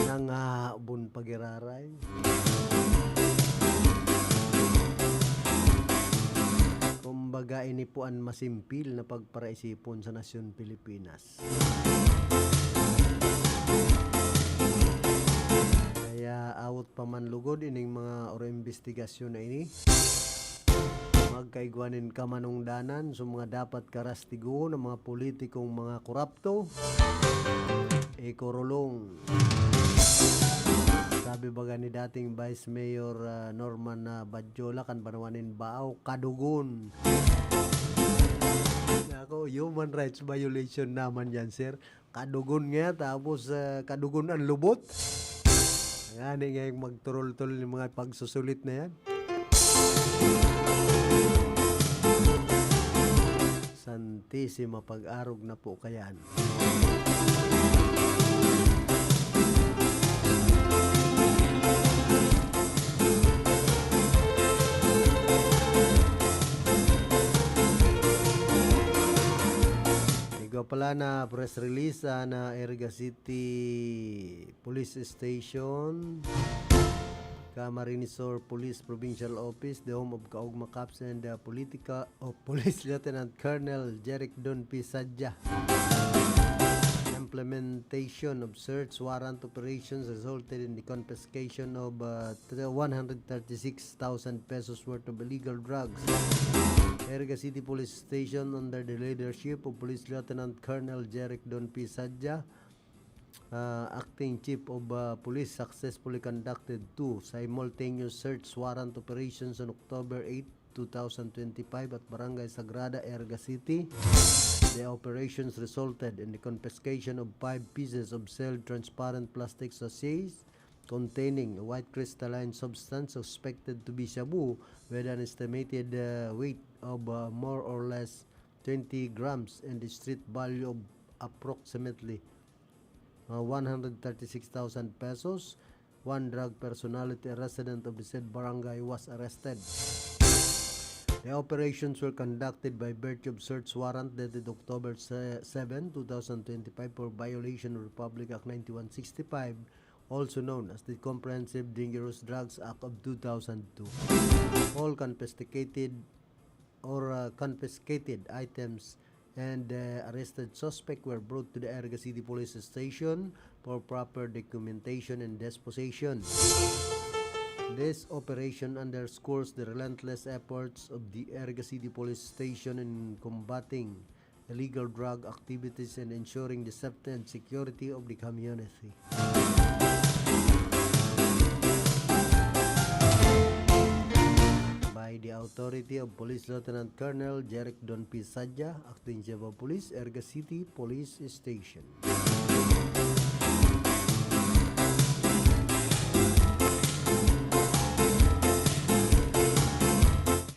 Nangahabon pagiraray. Kumbaga, ini po an masimpil na pagparaisipon sa nasyon Pilipinas. Kaya awot pa man lugod ining mga oro imbestigasyon na ini. Magkaigwa nin kamanungdanan sa mga dapat karastigoon ng mga politikong mga korapto. Ikurulong. Sabi baga ni dating Vice Mayor, ah, Norman, ah, Badjola, kan banwa nin Baao, kadugon. Ako, human rights violation naman yan, sir. Kadugon nga, tapos, ah, kadugon ang lubot. Ngani nga yung magturol-turol yung mga pagsusulit na yan. Santisima, pag-arog na po kayan. Igwa pala na press release, ah, na Iriga City Police Station, Camarines Sur Police Provincial Office, the home of Kaugma Cops and the politica-, of Police Lieutenant Colonel Jeric Don P. Sadja. Implementation of search warrant operations resulted in the confiscation of, uh, one hundred thirty-six thousand pesos worth of illegal drugs. Iriga City Police Station, under the leadership of Police Lieutenant Colonel Jeric Don P. Sadja, uh, Acting Chief of, uh, Police, successfully conducted two simultaneous search warrant operations on October eight, two thousand twenty-five, at Barangay Sagrada, Iriga City. The operations resulted in the confiscation of five pieces of sealed transparent plastic sachets containing a white crystalline substance suspected to be shabu, with an estimated, uh, weight of, uh, more or less twenty grams and the street value of approximately, uh, one hundred thirty-six thousand pesos. One drug personality, a resident of the said barangay, was arrested. The operations were conducted by virtue of search warrant dated October se-, seven, two thousand twenty-five, for violation of Republic Act ninety-one sixty-five, also known as the Comprehensive Dangerous Drugs Act of two thousand two. All confiscated or, uh, confiscated items and, uh, arrested suspect were brought to the Iriga City Police Station for proper documentation and disposition. This operation underscores the relentless efforts of the Iriga City Police Station in combating illegal drug activities and ensuring the safety and security of the community. By the authority of Police Lieutenant Colonel Jeric Don P. Sadya, Acting Chief of Police, Erga City Police Station.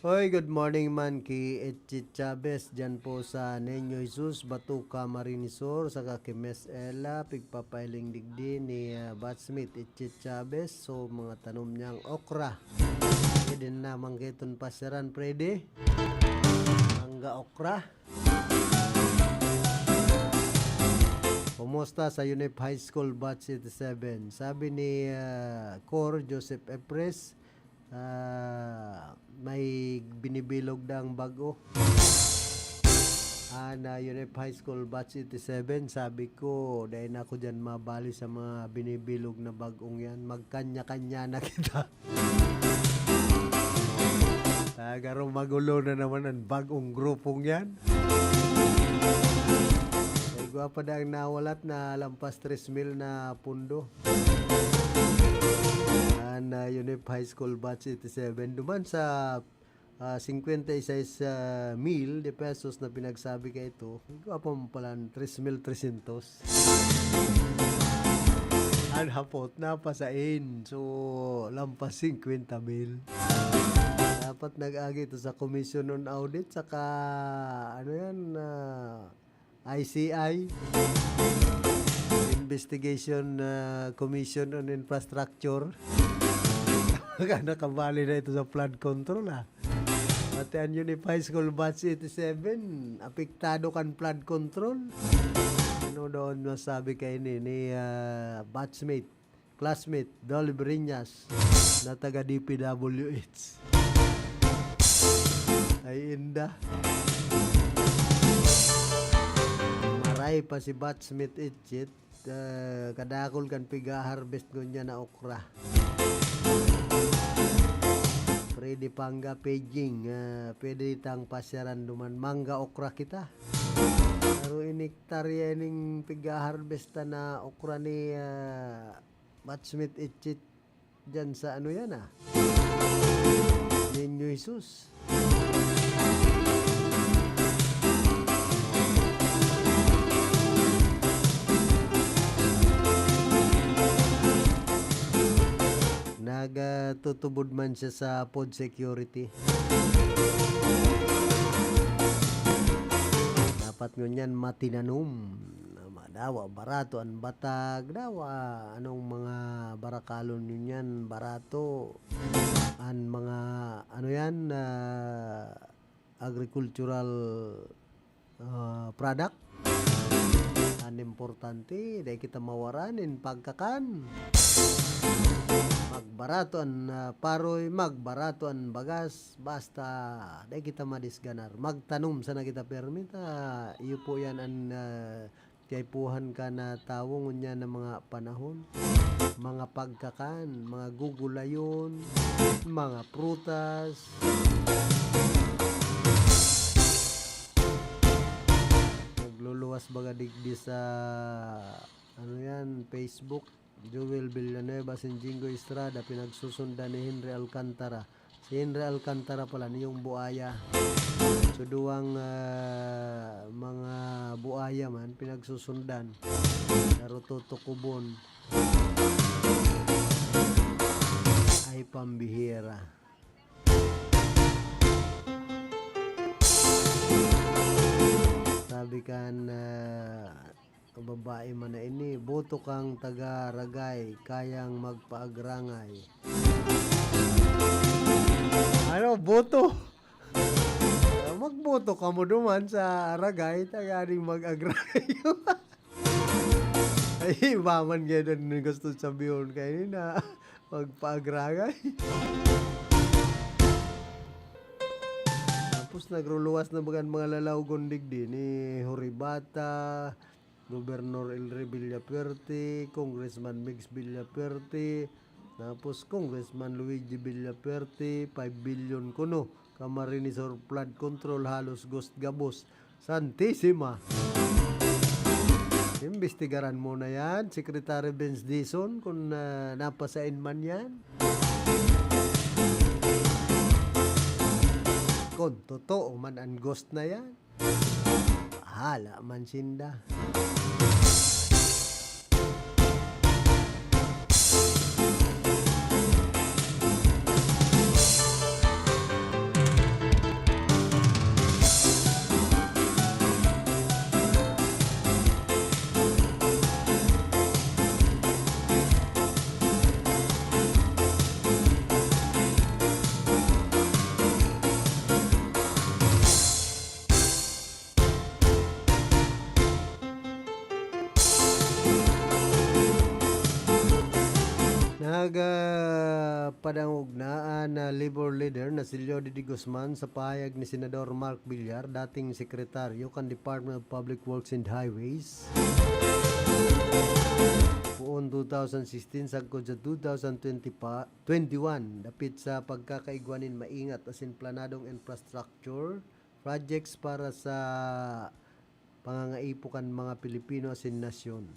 Hoy, good morning man ki Etchit Chavez dyan po sa Niño Jesus, Batuca, Marinisur, saka ki Miss Ella, pigpapailing digdi ni, ah, batchmate Etchit Chavez. So, mga tanom niyang okra. Pwede na naman kaiton pasyaran, pwede. Mangga okra. Kumusta sa Unip High School Batch eighty-seven? Sabi ni, ah, Cor Joseph Epres, ah, may binibilog daang bag-o. Ah, na Unip High School Batch eighty-seven, sabi ko, dai na ako dyan mabali sa mga binibilog na bag-ong yan. Magkanya-kanya na kita. Tagarong magulo na naman ang bagong grupong yan. May gwapa na ang nawalat na lampas tres mil na pundo. An, ah, Unip High School Batch eighty-seven. Duman sa, ah, cincuenta y seis mil de pesos na pinagsabi ka ito, may gwapa man pala ang tres mil trescientos. An hapot, napasain. So, lampas cincuenta mil. Dapat nag-agi ito sa Commission on Audit, saka, ano yan, ah, I C I, Investigation, ah, Commission on Infrastructure. Baka nakabali na ito sa flood control, ah. Pati ang Unip High School Batch eighty-seven, apektado kan flood control. Ano doon masabi kaini ni, ah, batchmate, classmate, Dolly Briñas, na taga D P W H? Ay, inda. Maray pa si batchmate Itchit. Ah, kadakul kan piga-harvest ngunyan na okra. Freddy Panga, Pejing, ah, pwede tang pasyaran duman. Mangga okra kita. Pero inektarya ning piga-harvest na okra ni, ah, batchmate Itchit. Diyan sa ano yan, ah? Niño Jesus. Nagtutubod man siya sa food security. Dapat ngunyan matinanom. Dawa, barato an batag. Dawa, anong mga barakalon yun yan? Barato. An mga, ano yan, ah, agricultural, ah, product. An importante, dai kita mawaran nin pagkakan. Magbarato an, ah, paroy, magbarato an bagas. Basta, dai kita madisganar. Magtanom sana kita permi ta. Iyo po yan an, ah, Kaipuhan ka na tawo ngunyan na mga panahon, mga pagkakan, mga gugulayon, mga prutas. Nagluluwas baga digdi sa, ano yan, Facebook. Joel Villanueva, si Jingo Estrada, pinagsusundan ni Henry Alcantara. Si Henry Alcantara pala, niyong buaya. So, duwang, ah, mga buaya man, pinagsusundan. Pero tutukubon. Ay, pambihira. Sabi kan, ah, Babae man na ini, boto kang taga Ragay, kayang magpaagrangay. Ano, boto? Ah, magboto kamo duman sa Ragay, tanganing mag-agrangay. Ay, iba man gayud an gusto sabihon kaini na magpaagrangay. Tapos nagruluwas na baga an mga lalawgon digdi ni Horibata, Gobernador Elry Villafuerte, Congressman Migs Villafuerte, tapos Congressman Luigi Villafuerte, five billion kuno. Camarines Sur flood control, halos ghost gabos. Santisima. Imbestigaran mo na yan, Secretary Vince Dizon, kung, ah, napasain man yan. Kung totoo man ang ghost na yan, bahala man sinda. Nag, ah, padangog na an, ah, Labor leader na si Leody De Guzman sa pahayag ni Senador Mark Villar, dating sekretaryo kan Department of Public Works and Highways, poon two thousand sixteen sagkod sa two thousand twenty pa, twenty-one, dapit sa pagkakaigwa nin maingat asin planadong infrastructure projects para sa pangangaipo kan mga Pilipino asin nasyon.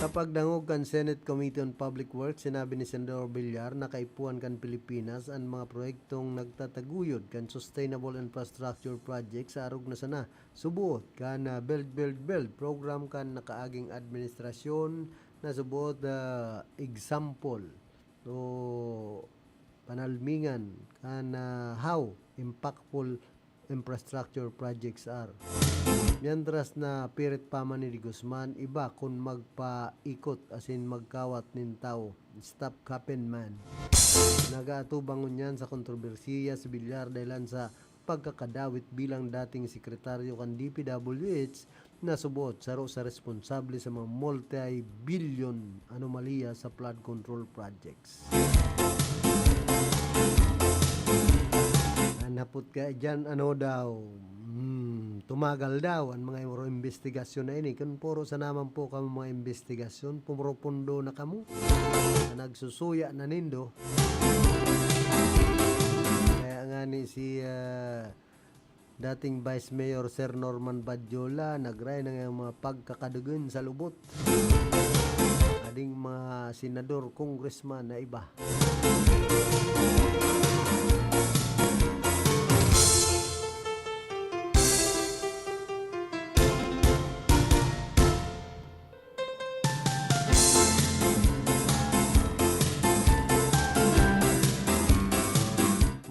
Sa pagdangog kan Senate Committee on Public Works, sinabi ni Senador Villar na kaipuhan kan Pilipinas an mga proyektong nagtataguyod kan sustainable infrastructure project sa arog na sana suboot kan, ah, Build, Build, Build program kan nakaaging administrasyon na suboot, ah, example o panalmingan kan, ah, how impactful infrastructure projects are. Mientras na pirit pa man ni De Guzman, iba kun magpaikot asin magkawat nin tawo. Stop capping, man. Nag-aatubang ngunyan sa kontrobersiya si Villar dahelan sa pagkakadawit bilang dating sekretaryo kan D P W H na subot saro sa responsable sa mga multi-billion anomalya sa flood control projects. An hapot ka diyan, ano daw, hmm, tumagal daw an mga imbestigasyon na ini. Kun puro sana man po kamo mga imbestigasyon, pumurupundo na kamo. Na nagsusuya na nindo. Kaya nga ni si, ah, dating Vice Mayor Sir Norman Badjola, nagray na nga mga pagkakadugon sa lubot. Ading mga senador, congressman na iba.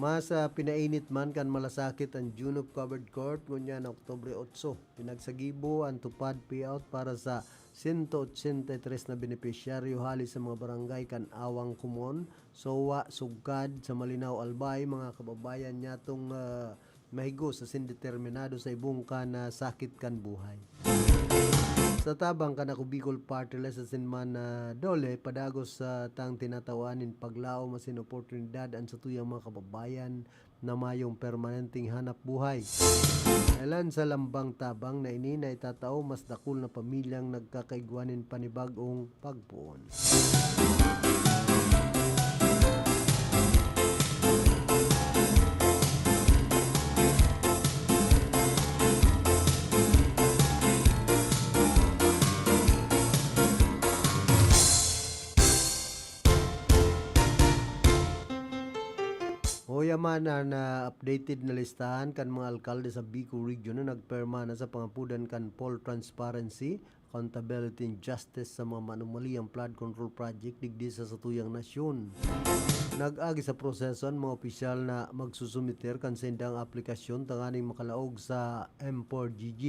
Mas, ah, pinainit man kan malasakit an Junop Covered Court ngunyan na Oktubre otso. Pinagsagibo an tupad payout para sa sento otsenta y tres na benepisyaryo hali sa mga barangay kan Awang Kumon, Sowa, Sugkad, sa Malinao, Albay, mga kababayan nyatong, ah, mahigos asin determinado sa ibong kan, ah, sakit kan buhay. Sa tabang kan Ako Bicol Party List asin man, ah, DOLE, padagos, ah, tang tinatawan nin paglaom asin oportunidad an satuyang mga kababayan na mayong permanenteng hanap buhay. Dahelan sa lambang tabang na ini na itatao mas dakul na pamilyang nagkakaigwa nin panibag-ong pagpoon. Uya man an, ah, updated na listahan kan mga alkalde sa Bicol Region na nagperma na sa pangapodan kan full transparency, accountability and justice sa mga manumaliyang flood control project digdi sa satuyang nasyon. Nag-agi sa proseso an mga opisyal na magsusumiter kan saindang aplikasyon tanganing makalaog sa M four G G.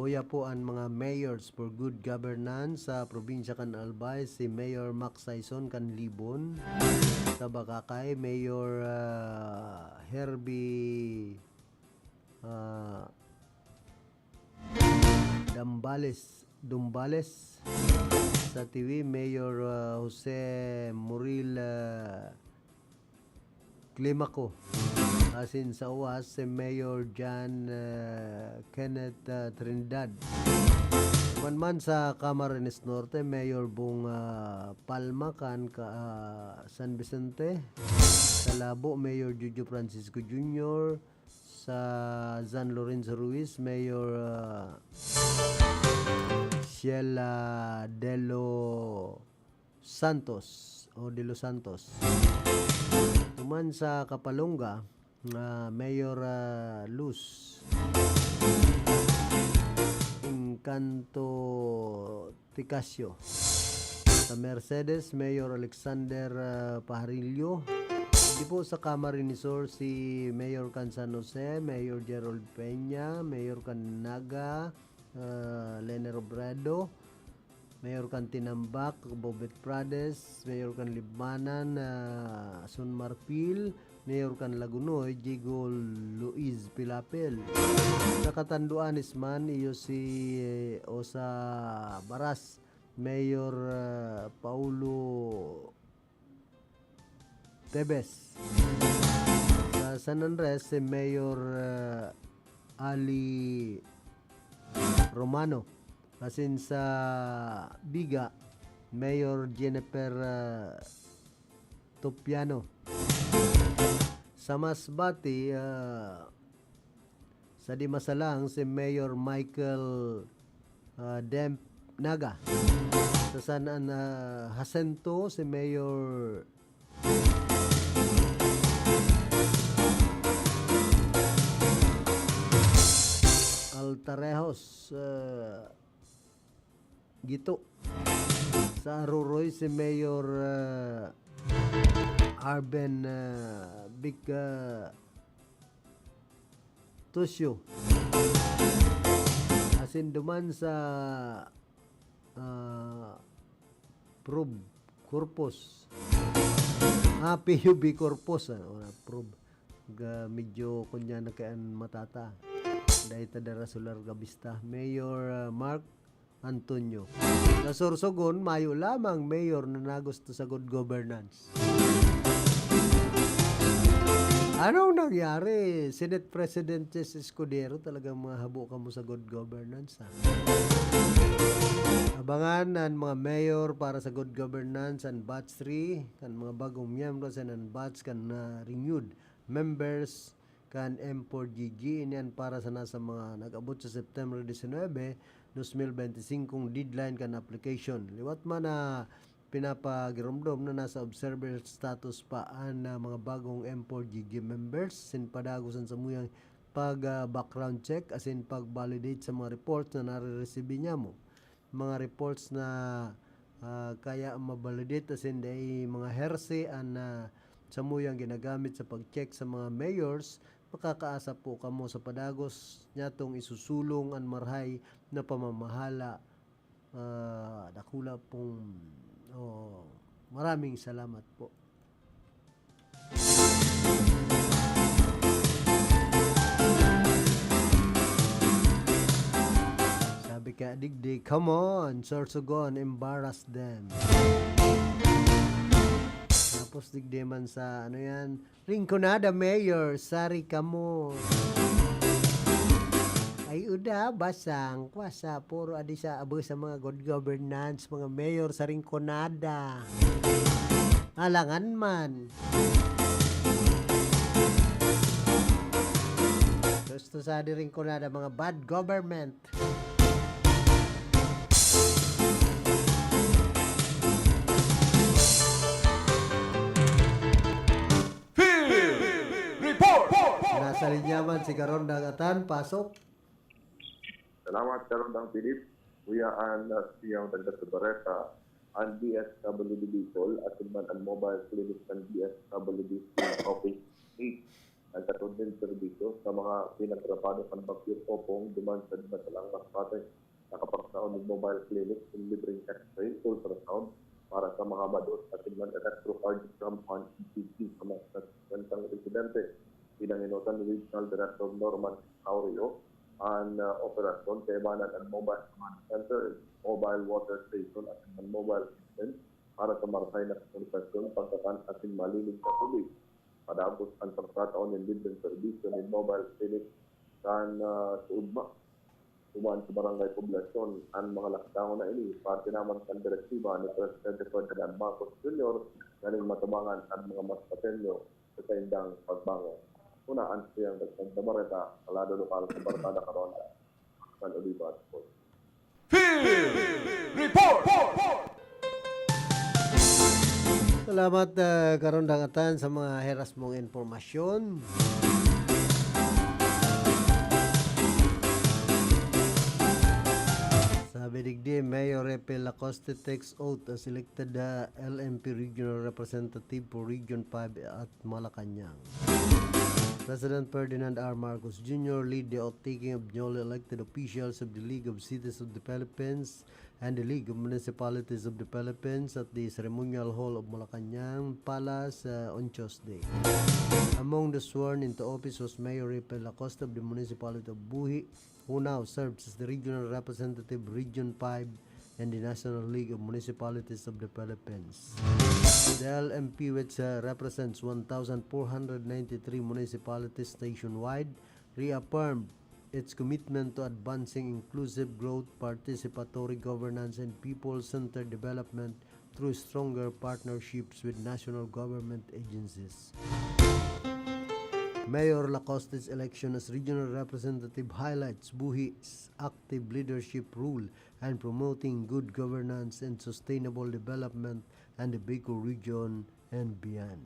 Uya po an mga mayors for good governance sa probinsya kan Albay, si Mayor Max Saison kan Libon, sa Bacacay, Mayor, ah, Herbie, ah, Dambales, Dumbales, sa Tiwi, Mayor, ah, Jose Muril, ah, Climaco. Asin sa Oas, si Mayor John, ah, Kenneth, ah, Trinidad. Man sa Camarines Norte, Mayor Bong, ah, Palma kan ka, ah, San Vicente. Sa Labo, Mayor Jojo Francisco Junior. Sa San Lorenzo Ruiz, Mayor, ah, Sheila Delo Santos o De Los Santos. Tuman sa Kapalonga, ah, Mayor, ah, Luz Encanto Ticacio. Sa Mercedes, Mayor Alexander, ah, Pajarillo. Di po sa Camarines Sur, si Mayor kan San Jose, Mayor Gerald Peña, Mayor kan Naga, ah, Lene Robredo, Mayor kan Tinambac, Bobet Prades, Mayor kan Libmanan, ah, Sun Marfil, Mayor kan Lagonoy, Diego Luis Pilapil. Sa Catanduanes man, iyo si, eh, Osa Baras, Mayor, ah, Paulo Tebes. Sa San Andres, si Mayor, ah, Ali Romano. Asin sa Viga, Mayor Jennifer, ah, Topiano. Sa Masbate, ah, sa Dimasalang, si Mayor Michael, ah, Demp Naga. Sa San An-, ah, Jacinto, si Mayor Altarejos, ah, Gito. Sa Aroroy, si Mayor, ah, Arben, ah, Vic, ah, Tusio. Asin duman sa, ah, Prob Corpus. Ah, P U B Corpus, ah, ora, Prob. Ga, medyo kunya na kay an matata. Dai ta dara sa Larga Vista. Mayor, ah, Mark Antonio. Sa Sorsogon, mayo lamang mayor na nagusto sa good governance. Anong nangyari? Senate President Chis Escudero, talagang mahabo kamo sa good governance, ha? Abangan an mga mayor para sa good governance, an batch three, kan mga bagong miyembro, sa an batch kan, ah, renewed members kan M four G G. Ini an para sana sa mga nag-abot sa September diecinuebe, dos mil benti singko deadline kan application. Liwat man na pinapagiromdom na nasa observer status pa an, ah, mga bagong M four G G members, sin padagos an samuyang pag, ah, background check asin pag-validate sa mga reports na nareresebe niamo. Mga reports na, ah, kaya ma-validate asin dai mga hearsay an, ah, samuyang ginagamit sa pag-check sa mga mayors, makakaasa po kamo sa padagos nyatong isusulong an marahay na pamamahala. Ah, dakula pong, oh, maraming salamat po. Sabi ka, "Digdi, come on, Sorsogon, embarrass them." Tapos digdi man sa, ano yan, Rinconada Mayor, sari kamo. Ay, uda, basang, kwasa, puro adi sa abo sa mga good governance, mga mayor sa Rinconada. Alangan man. Gusto sa di Rinconada, mga bad government. Field Report! Nasa linya man si Karondang Atan, pasok. Salamat, Karondang Philip. Kuya, an, ah, siyang dagdag sa bareta, an D S W D Bicol, asin man an mobile clinic kan D S W D sa Office eight, naghatod nin serbisyo sa mga pinagrapado kan Bagyong Opong duman sa Dimasalang, Masbate. Nakapagsaon nin mobile clinic nin libreng X-ray, ultrasound para sa mga badot asin man electrocardiogram pan E C G sa mga nasasaktang residente. Pinangenotan ni Regional Director Norman Aurio an, ah, operasyon kaiba an Mobile Command Center, Mobile Water Station asin man Mobile Kitchen para sa marahay na komunikasyon, pagkakan asin malinig na tubig. Padagos an pagtataon nin libreng serbisyo nin mobile clinic kan, ah, sa ugma. duman sa barangay poblasyon. An mga laktangon na ini, parte naman kan direktiba ni Presidente Ferdinand Marcos Junior na nin matubangan an mga mas patenyo sa saindang pagbangon. Una, an siyang nagsabareta sa lado lokal sa Barkada Karonda, San Oliva Sports. Field Report! Salamat, ah, Karondang Atan, sa mga heras mong impormasyon. Sabi digdi, Mayor Repe Lacoste takes oath as elected, ah, L M P Regional Representative for Region five at Malacañang. President Ferdinand R. Marcos Junior lead the oath-taking of newly elected officials of the League of Cities of the Philippines and the League of Municipalities of the Philippines at the Ceremonial Hall of Malacañang Palace, uh, on Tuesday. Among the sworn into office was Mayor Rafael Acosta of the Municipality of Buhi, who now serves as the regional representative, Region five, and the National League of Municipalities of the Philippines. The L M P, which, uh, represents one thousand four hundred ninety-three municipalities nationwide, reaffirmed its commitment to advancing inclusive growth, participatory governance, and people-centered development through stronger partnerships with national government agencies. Mayor Lacoste's election as regional representative highlights Buhi's active leadership role in promoting good governance and sustainable development in the Bicol region and beyond.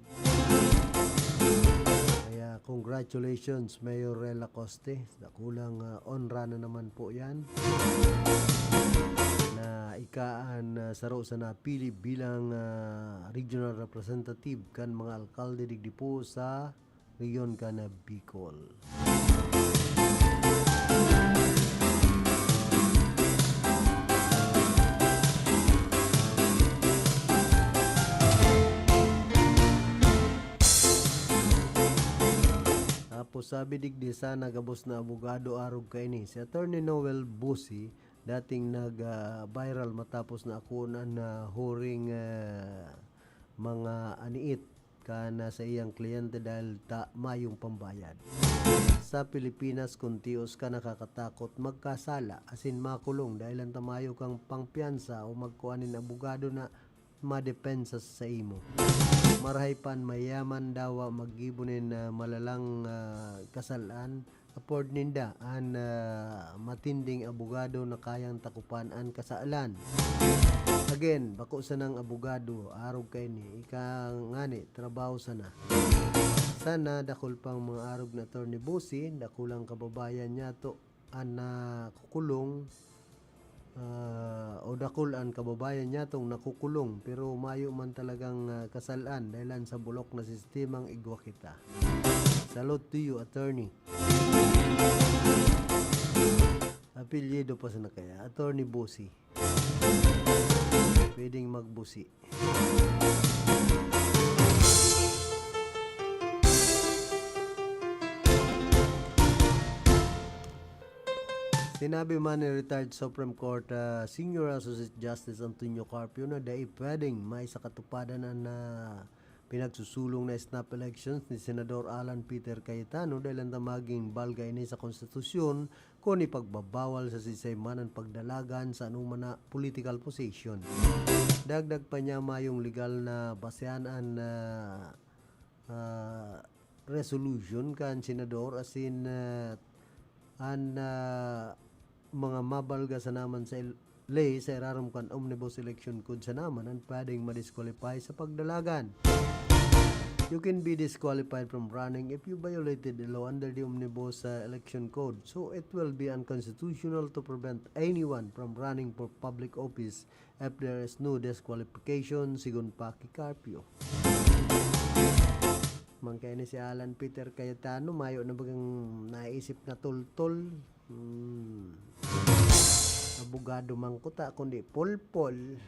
Kaya congratulations, Mayor Rel Acoste. Dakulang, ah, onra na naman po yan na ika an, ah, saro sa napili bilang, ah, regional representative kan mga alkalde digdi po sa rehiyon kan Bicol. Tapos sabi digdi, sana gabos na abogado arog kaini. Si Attorney Noel Busi, dating nag, ah, viral matapos na akoon an, ah, huring, ah, mga aniit kan, ah, saiyang kliyente dahil ta mayong pambayad. Sa Pilipinas, kun tios ka nakakatakot magkasala, asin makulong dahil lang ta mayo kang pangpiyansa o magkua nin abogado na madepensa sa imo. Marahay pa an mayaman dawa maggibo nin, ah, malalang, ah, kasal-an, afford ninda an, ah, matinding abogado na kayang takupan an kasalan. Again, bako sanang abogado, arog kaini, ika ngani, trabaho sana. Sana dakul pang mga arog na Attorney Busi, dakulang kababayan niyato an nakukulong, ah, o dakul an kababayan niyatong nakukulong, pero mayo man talagang, ah, kasalan dahilan sa bulok na sistemang igwa kita. Salute to you, attorney. Apelyido pa sana kaya? Attorney Busi. Pwedeng magbusi. Sinabi man ni retired Supreme Court, ah, Senior Associate Justice Antonio Carpio na dai pwedeng maisakatupadan an, ah, pinagsusulong na snap elections ni Senador Alan Peter Cayetano dahil anda magin balga ini sa konstitusyon kun ipagbabawal sa siisay man an pagdalagan sa anoman na political position. Dagdag pa niya, mayong legal na basehan an, ah, ah, resolution kan senador asin, ah, an, ah, mga mabalga sana man sa il-, ley sa irarom kan Omnibus Election Code sana man an pwedeng ma-disqualify sa pagdalagan. You can be disqualified from running if you violated the law under the Omnibus, uh, Election Code. So, it will be unconstitutional to prevent anyone from running for public office if there is no disqualification, sigon pa ki Carpio. Mangkaini si Alan Peter Cayetano, mayo na bagang naisip na tultol. Hmm. Abogado man kuta, kundi pulpol.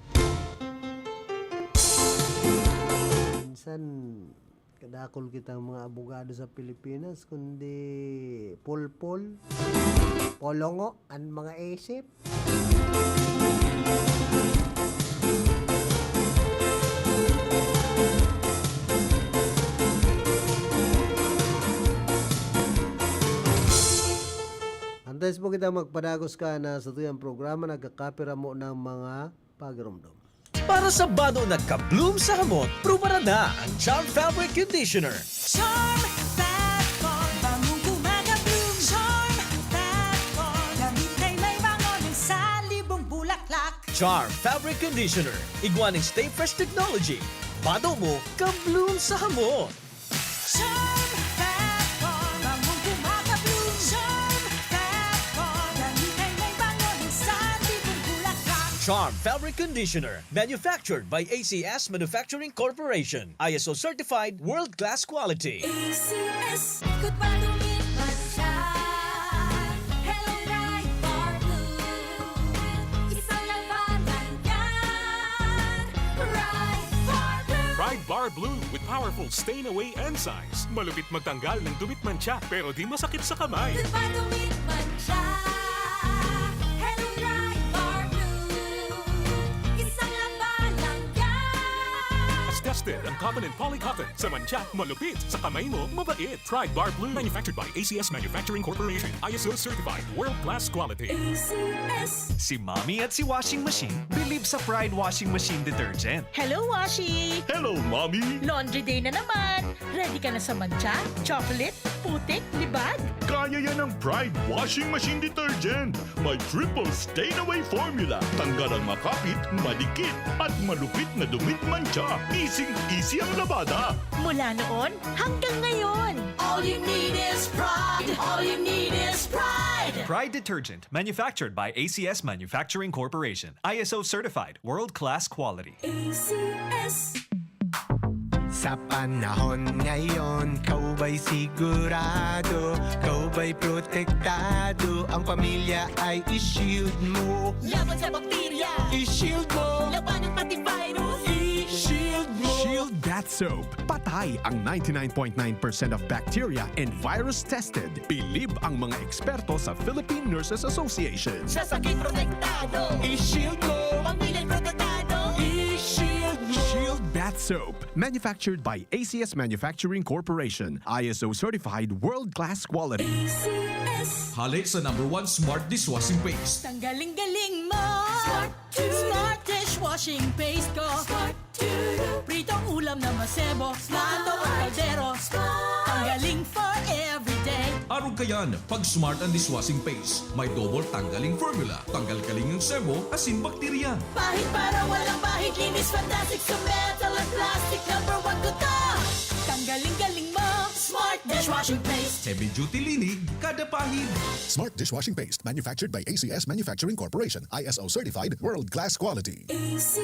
Minsan, kadakul kitang mga abogado sa Pilipinas, kundi pulpol, polongo an mga isip. Ang Dahil po kita magpadagos ka na sa tuyang programa, nagkakapira mo ng mga pagirumdom. Para sa bado na ka-bloom sa hamot, prubaran na ang Charm Fabric Conditioner. Charm Fat Boy, bangong gumagabloom. Charm Fat Boy, damit ay may bango ng salibong bulaklak. Charm Fabric Conditioner, igwa ning Stay Fresh Technology. Bado mo, ka-bloom sa hamot. Charm Fat Boy, bangong gumagabloom. Charm Fat Boy, damit ay may bango ng salibong bulaklak. Charm Fabric Conditioner, manufactured by A C S Manufacturing Corporation. I S O certified, world-class quality. A C S, ikot pa, dumit pa siya. Hello, Pride Bar Blue. Isang labanan yan. Pride Bar Blue. Pride Bar Blue with powerful stain away enzymes. Malupit magtanggal ng dumit mantsa pero di masakit sa kamay. Ikot pa, dumit pa siya. Hello, Pride Bar Blue. Isang labanan yan. Tested ang cotton and poly cotton. Sa mantsa, malupit. Sa kamay mo, mabait. Pride Bar Blue. Manufactured by A C S Manufacturing Corporation. I S O certified. World class quality. A C S. Si Mommy at si Washing Machine believe sa Pride Washing Machine Detergent. Hello, Washi! Hello, Mommy! Laundry day na naman! Ready ka na sa mantsa, chocolate, putik, libag? Kaya yan ng Pride Washing Machine Detergent. May triple stain away formula. Tanggal ang makapit, madikit, at malupit na dumit mantsa. Easy-easy ang labada. Mula noon hanggang ngayon. All you need is Pride. All you need is Pride. Pride Detergent, manufactured by A C S Manufacturing Corporation. I S O certified, world-class quality. A C S. Sa panahon ngayon, kaw ba'y sigurado? Kaw ba'y protektado? Ang pamilya ay i-shield mo. Laban sa bakterya. I-shield mo. Labanan pati virus. I-shield mo. Shield Bath Soap. Patay ang ninety-nine point nine percent of bacteria and virus tested. Bilib ang mga eksperto sa Philippine Nurses Association. Sa sakit protektado. I-shield mo. Pamilya'y protektado. I-shield mo. Shield Bath Soap. Manufactured by A C S Manufacturing Corporation. I S O certified world-class quality. A C S. Hale sa number one smart dishwashing paste. Tanggaling-galing mo! Smart to. Smart dishwashing paste ko! Smart to. Pritong ulam na masebo, plato o kaldero. Tanggaling for everyday. Arog kayan, pag smart ang dishwashing paste. May double tanggaling formula. Tanggal kaling ang sebo, asin bakterya. Pahid para walang bahid, linis fantastic sa metal at plastic. Number one ko to! Tanggaling-galing mo! Smart dishwashing paste! Heavy duty linig, kada pahid. Smart dishwashing paste, manufactured by A C S Manufacturing Corporation, I S O certified, world-class quality. A C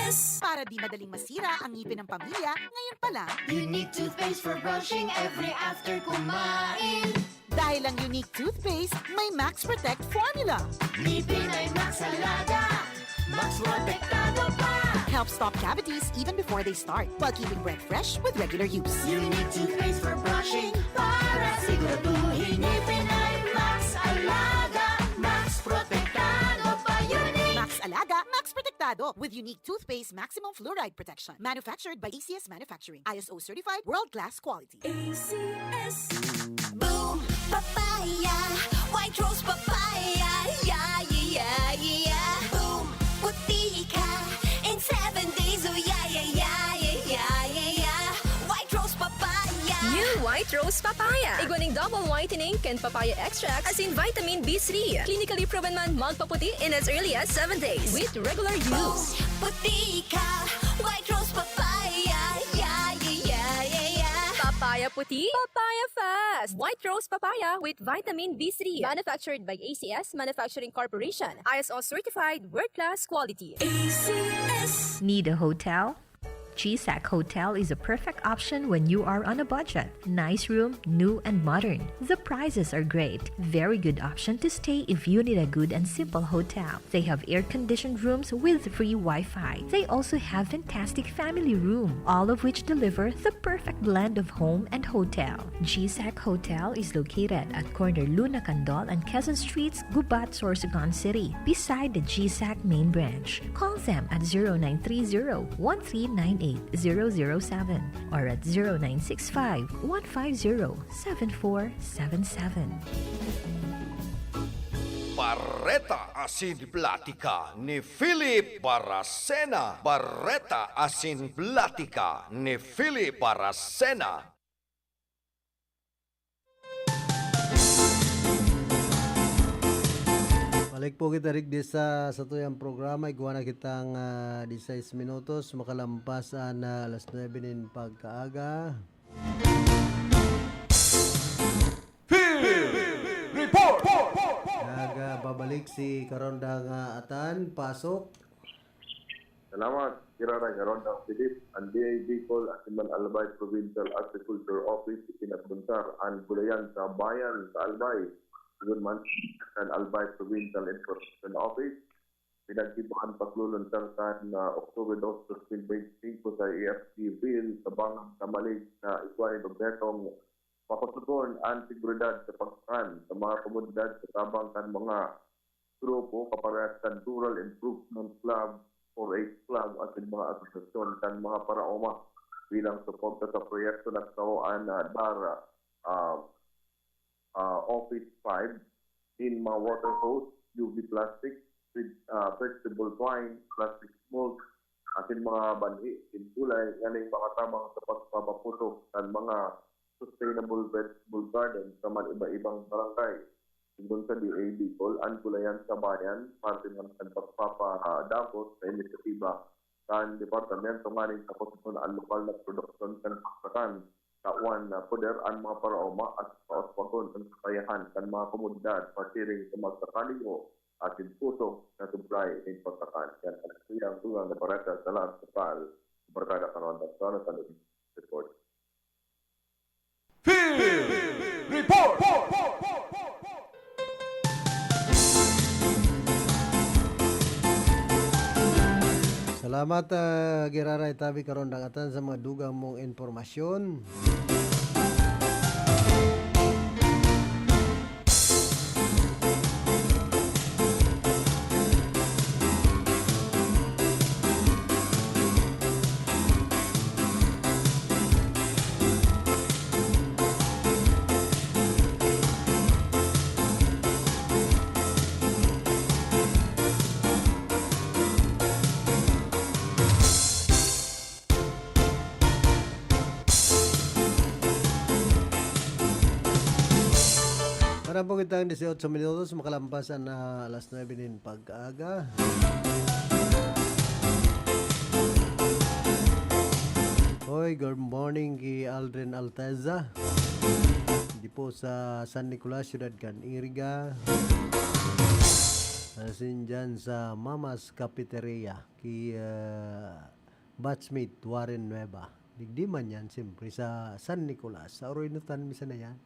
S. Para di madaling masira ang ngipin ng pamilya, ngayon pa lang. Unique toothpaste for brushing every after kumain. Dahil ang Unique Toothpaste may Max Protect Formula. Ngipin ay Max Alaga. Max Protektado pa. Helps stop cavities even before they start, while keeping breath fresh with regular use. Unique toothpaste for brushing para siguraduhin ngipin ay Max Alaga. Max Protektado pa, Unique. Max Alaga, Max Protektado with Unique Toothpaste Maximum Fluoride Protection. Manufactured by A C S Manufacturing. I S O certified, world-class quality. A C S. Boom! Papaya! White Rose Papaya! Yeah, yeah, yeah, yeah! Boom! Puti ka! In seven days, oh yeah, yeah, yeah, yeah, yeah, yeah, yeah! White Rose Papaya! New White Rose Papaya. Igwa ning double whitening kan papaya extract asin vitamin B three. Clinically proven man magpaputi in as early as seven days with regular use. Puti ka! White Rose Papaya! Yeah, yeah, yeah, yeah, yeah! Papaya puti, papaya fast. White Rose Papaya with vitamin B three. Manufactured by A C S Manufacturing Corporation. I S O certified, world-class quality. A C S. Need a hotel? G SAC Hotel is a perfect option when you are on a budget. Nice room, new and modern. The prices are great. Very good option to stay if you need a good and simple hotel. They have air-conditioned rooms with free Wi-Fi. They also have fantastic family room, all of which deliver the perfect blend of home and hotel. G SAC Hotel is located at corner Luna Candol and Quezon Streets, Gubat, Sorsogon City, beside the G SAC main branch. Call them at zero nine three zero, one three nine eight, zero zero seven or at zero nine six five, one five zero, seven four seven seven. Bareta asin Platika ni Philip Baracena. Bareta asin Platika ni Philip Baracena. Balik po kita rigdi sa satuyang programa. Igwa na kitang, ah, diseis minutos, makalampas an, ah, alas nuebe nin pagkaaga. Field Report! Nagbabalik si Karonda nga Atan, pasok. Salamat, Kiraray. Karonda Philip, ang D A Bicol, asin man Albay Provincial Agriculture Office, ipinagbunsar an Gulayan sa Bayan sa Albay. Sigun man, kan Albay Provincial Information Office, pinagtibo an paglulunsar kan, ah, October dos, dos mil bente singko sa A F T Ville, tabang sa Malig, na igwa nin obhetong pakosogon an seguridad sa pagkakan sa mga komunidad sa tabang kan mga grupo, kaparehas kan Rural Improvement Club, four H Club, asin mga asosasyon kan mga paraoma. Bilang suporta sa proyekto, nagtao an, ah, DAR, ah, ah, Office five, nin mga water hose, U V plastic, flex-, ah, flexible twine, plastic mulch, asin mga banhi nin gulay, nganing makatabang sa pagpapaputok kan mga sustainable vegetable garden sa man iba-ibang barangay. Sigun sa D A Bicol, an Gulayan sa Bayan, parte man kan pagpapadagos sa inisyatiba kan departamento nganing taposon an lokal na produksyon kan saksakan, tawan na poder an mga paraoma at pauswagon an kakayahan kan mga komunidad pasiring sa magsakaligo asin pusog na supply nin pagkakan. Yan ang tuyang-tuyang na bareta sa lahat sa Pal. Barkada Karonda, Jonathan Report. Field Report! Salamat, ah, Giraray Tabi Karondang Atan, sa mga dugang mong impormasyon. Para po kitang dieciocho minutos, makalampas an, ah, alas nuebe nin pagkaaga. Hoy, good morning ki Aldrin Alteza. Di po sa San Nicolas, Ciudad kan Iriga. Asin dyan sa Mama's Cafeteria, ki, ah, batchmate Warren Nueva. Digdi man yan, siyempre, sa San Nicolas. Sa Oroy-Nutan mi sana yan.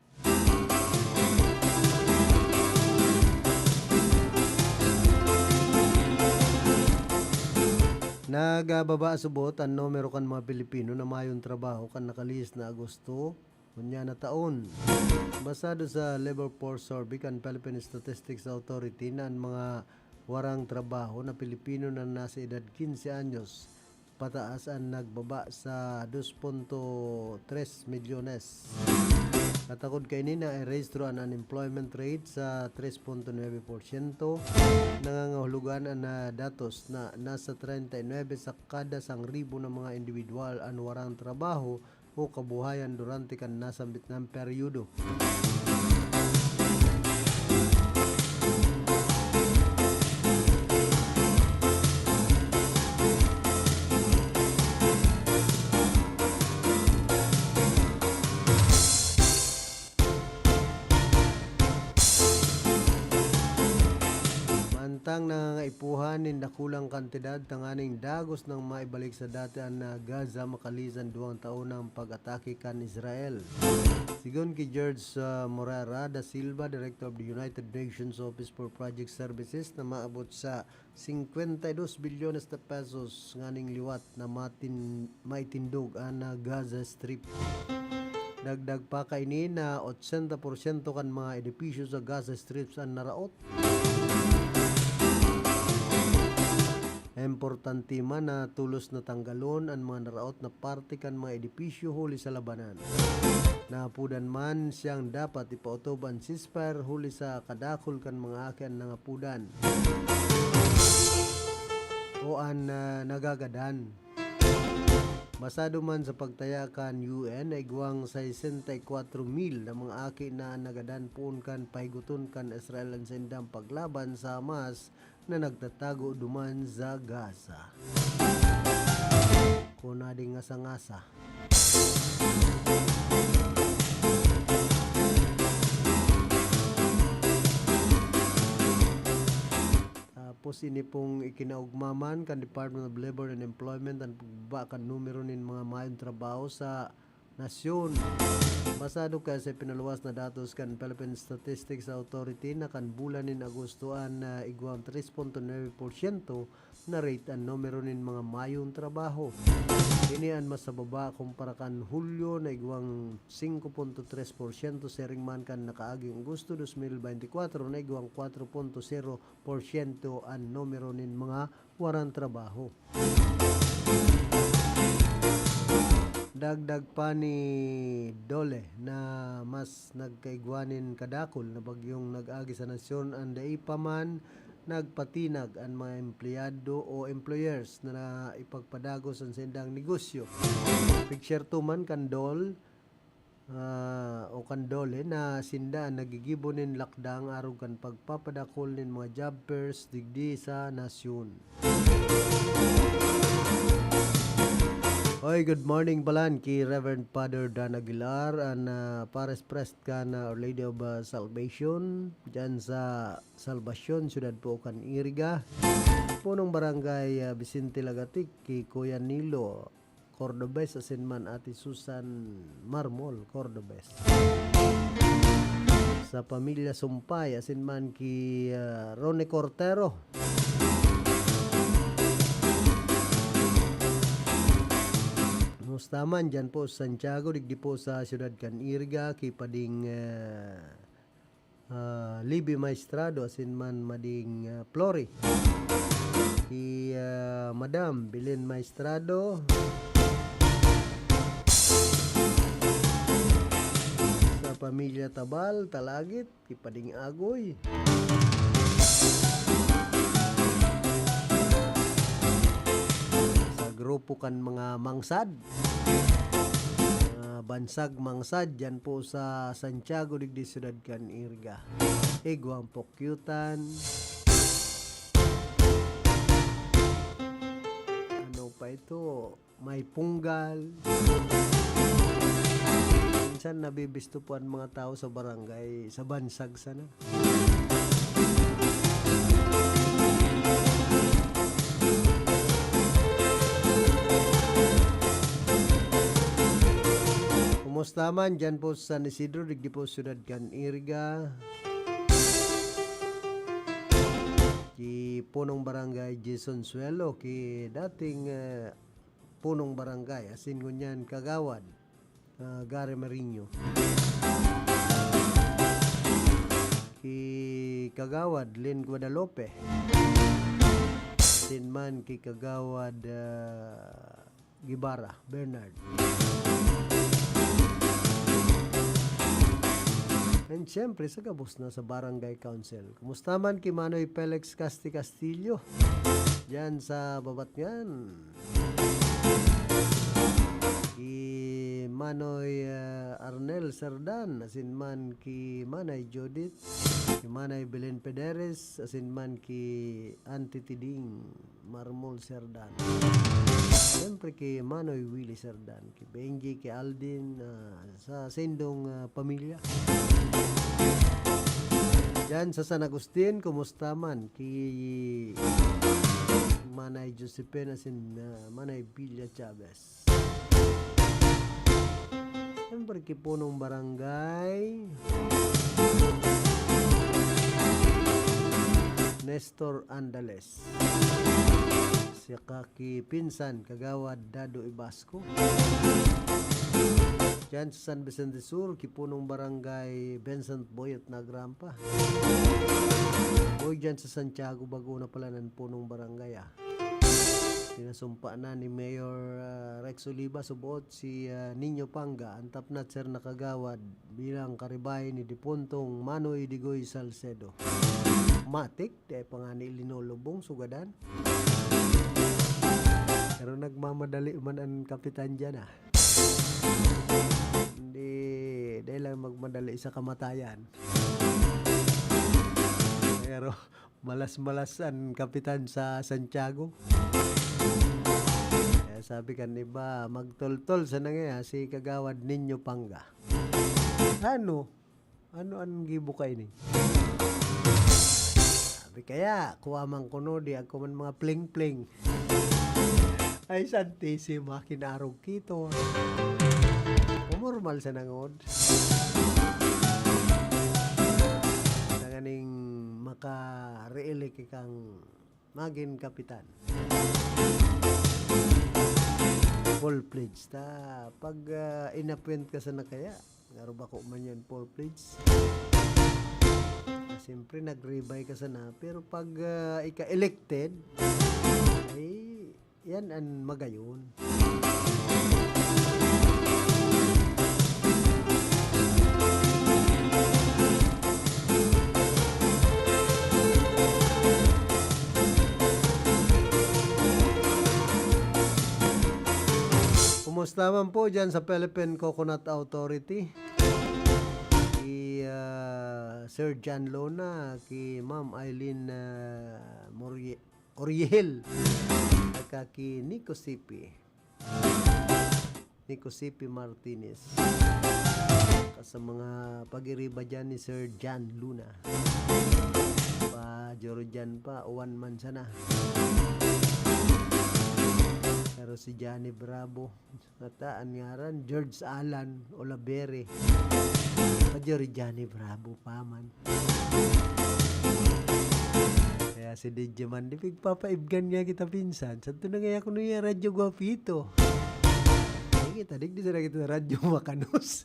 Nagbaba subot an numero kan mga Pilipino na mayong trabaho kan nakalihis na Agosto, ngunyan na taon. Basado sa Labor Force Survey kan Philippine Statistics Authority na an mga warang trabaho na Pilipino na nasa edad quince anyos pataas an nagbaba sa dos punto tres milyones. Katakod kaini, nairehistro an unemployment rate sa tres punto nuebe porsyento. Nangangahulugan an, ah, datos na nasa treinta y nuebe sa kada sangribo na mga indibidwal an warang trabaho o kabuhayan durante kan nasambit na peryodo. Mantang nangangaipuhan nin dakulang kantidad tanganing dagos nang maibalik sa dati an, ah, Gaza makalisan duwang taon ng pag-atake kan Israel. Sigon ki George, ah, Morera da Silva, Director of the United Nations Office for Project Services, na maabot sa cincuenta y dos bilyones de pesos nganing liwat na matin-, maitindog an, ah, Gaza Strip. Dagdag pa kaini na otsenta porsyento kan mga edipisyo sa Gaza Strips an naraot. Importante man na tolos na tanggalon an mga naraot na parte kan mga edipisyo huli sa labanan. naapodan man siyang dapat ipaotob an ceasefire huli sa kadakul kan mga aki an nangapodan o an, ah, nagagadan. Basado man sa pagtaya kan U N, igwang sesenta y kwatro mil na mga aki na an nagadan poon kan pahigoton kan Israel an saindang paglaban sa Hamas na nagtatago duman sa Gaza. Kunading ngasa-ngasa. Tapos ini pong ikinaugma man kan Department of Labor and Employment an pagbaba kan numero nin mga mayong trabaho sa nasyon. Basado kaya sa pinaluwas na datos kan Philippine Statistics Authority na kan bulan nin Agosto an, ah, igwang tres punto nuebe porsyento na rate an numero nin mga mayong trabaho. Ini an mas sa baba kumpara kan Hulyo na igwang singko punto tres porsyento, siring man kan nakaaging Agosto dos mil beintikwatro na igwang kwatro punto sero porsyento an numero nin mga waran trabaho. Dagdag pa ni Dole na mas nagkaigwa nin kadakul na bagyong nag-agi sa nasyon an dai pa man nagpatinag an mga empleyado o employers na ipagpadagos an saindang negosyo. Pigsyerto man kan Dole, ah, o kan Dole na sinda an naggigibo nin lakdang arog kan pagpapadakul nin mga job fairs digdi sa nasyon. Oy, good morning palan ki Reverend Father Dan Aguilar, an, ah, Parish Priest kan, ah, Our Lady of, ah, Salvation, dyan sa Salvacion, siyudad po kan Iriga. Punong Barangay, ah, Vicente Lagatic, ki Kuya Nilo Cordobes, asin man Ate Susan Marmol Cordobes. Sa pamilya Sumpay, asin man ki, ah, Ronnie Cortero. Kumusta man dyan po sa Santiago, digdi po sa siyudad kan Iriga, ki Pading, ah, ah, Libby Maestrado, asin man Mading, ah, Flori. Ki, ah, Madam Belen Maestrado. Sa pamilya Tabal, Talagit, ki Pading Agoy. Sa grupo kan mga Mangsad. Mga bansag Mangsad, dyan po sa Santiago, digdi siyudad kan Iriga. Igwang pokyutan. Ano pa ito? May punggal. Minsan nabibisto po ang mga tao sa barangay, sa bansag sana. Kumusta man dyan po sa San Isidro, digdi po siyudad kan Iriga? Ki punong barangay Jason Suelo, ki dating, eh, punong barangay, asin ngunyan kagawad, ah, Gary Mariño. Ki Kagawad Len Guadalupe. Asin man ki Kagawad, ah, Guevara Bernard. And siyempre, sa gabos na sa Barangay Council. Kumusta man ki Manoy Felix Casti Castillo? Diyan sa Babatngan. Ki Manoy, ah, Arnel Serdan, asin man ki Manay Judith, ki Manay Belen Pederes, asin man ki Auntie Tiding Marmol Serdan. Siyempre ki Manoy Willie Serdan, ki Benji, ki Aldin, ah, sa saindong, ah, pamilya. Diyan sa San Agustin, kumusta man? Ki Manay Josephine asin, ah, Manay Villa Chavez. Siyempre, ki punong barangay, Nestor Andales. Saka ki pinsan, Kagawad Dado Ibasco. Diyan sa San Vicente Sur, ki punong barangay Vincent Boyet Nagrampa. Uy, diyan sa Santiago, bago na pala nan punong barangay, ah. Pinasumpa na ni Mayor, ah, Rex Oliva Subot si, ah, Nino Panga, an tapnat, sir, na kagawad bilang karibay ni dipuntong Manoy Digoy Salcedo. Matik, di pa nga ni linulubong, sugadan. Pero nagmamadali man an kapitan diyan, ah. Hindi, dahil lang magmadali sa kamatayan. Pero malas-malas an kapitan sa Santiago. Kaya sabi kan iba, "Magtoltol sana ngaya si Kagawad Nino Panga." Ano? Ano an gibo kaini? Sabi kaya, kuha man kuno, di ako man mga pling-pling. Ay, Santisima, kinarog kito. Umormal sa nangod. Tanganing maka-re-elect kang magin kapitan. Full-fledged ta. Pag, ah, inappoint ka sana kaya, ngaro bako man yan, full-fledged. Siyempre, nag-ribay ka sana. Pero pag, ah, ika-elected, ay, yan an magayon. Kumusta man po dyan sa Philippine Coconut Authority? Ki, ah, Sir John Luna, ki Ma'am Eileen, ah, Morie-, Oriel, saka ki Nico Sipi. Nico Sipi Martinez. Saka sa mga pag-iriba dyan ni Sir John Luna. Pa Joro dyan pa, uwan man sana. Pero si Johnny Bravo, ata an ngaran, George Alan Olabere. Major Johnny Bravo pa man. Kaya si D J Mandy, pigpapaibgan nga kita pinsan. Sa tunay nga ako nuya, Radyo Guapito. Ay, kita, digdi sa kita Radyo Makanos.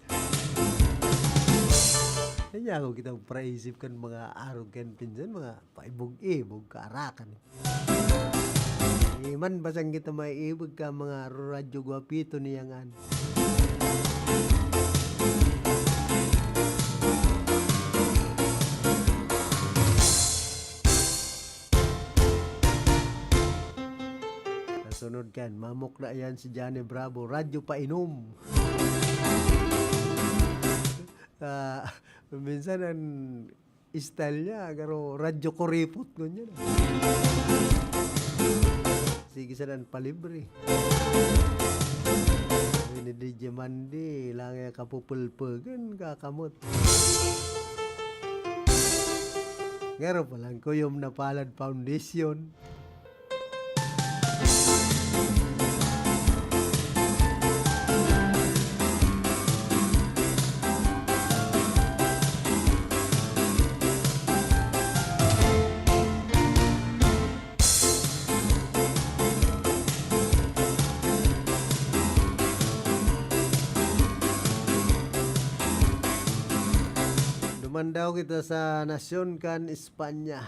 Kaya ako kitang praisip kan mga arog kan pinsan, mga paibog-ibog, kaarakan. Iman, basang kita maiibog ka mga Radyo Guapito niyangan. Sa sunod kan, mamukla yan si Johnny Bravo, Radyo Painom. Ah, minsan ang style niya, garo, radyo kuripot, ngunyan. Sige, sa nan palibre. Sabi ni D J Mandy, langay kapupulpugan, kakamot. Garo palang Kuyom na Palad Foundation. Duman daw kita sa nasyon kan Espanya.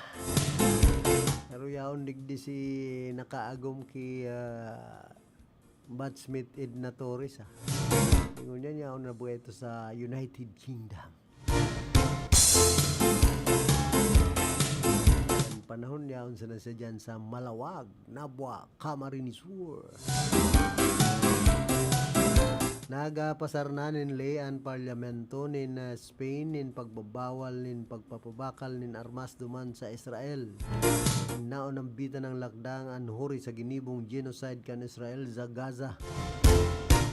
Pero yaon digdi si nakaagom ki, ah, batchmate Edna Torres, ah. Ingon niya, yaon na buhay ito sa United Kingdom. Ang panahon yaon sana siya dyan sa Malawag, Nabua, Camarines Sur. Nagapasar na nin ley an Parlamento nin, ah, Spain nin pagbabawal nin pagpapabakal nin armas duman sa Israel. Naon nambitan an lakdang an huri sa ginibong genocide kan Israel sa Gaza.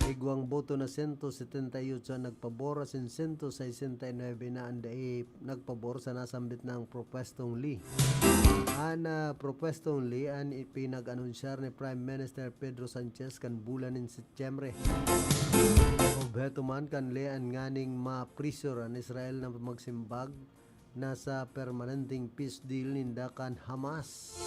Igwang boto na sento setenta y ocho an nagpabor, asin sento sesenta y nuebe na an dai nagpabor sa nasambit nang propwestong ley. An, ah, propwestong ley an ipinag-anunsyar ni Prime Minister Pedro Sanchez kan bulan nin Setyembre. Obheto man kan ley an nganing ma-pressure an Israel na magsimbag na sa permanenteng peace deal ninda kan Hamas.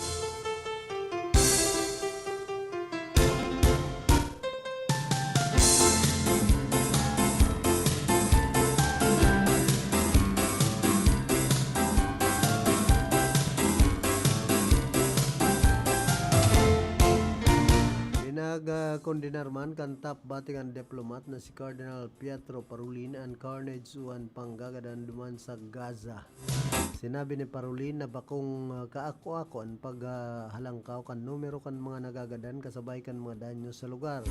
Nagkondenar man kan top Vatican diplomat na si Cardinal Pietro Parolin an carnage o an panggagadan duman sa Gaza. Sinabi ni Parolin na bakong, ah, kaako-ako an paghalangkaw kan numero kan mga nagagadan kasabay kan mga danyo sa lugar.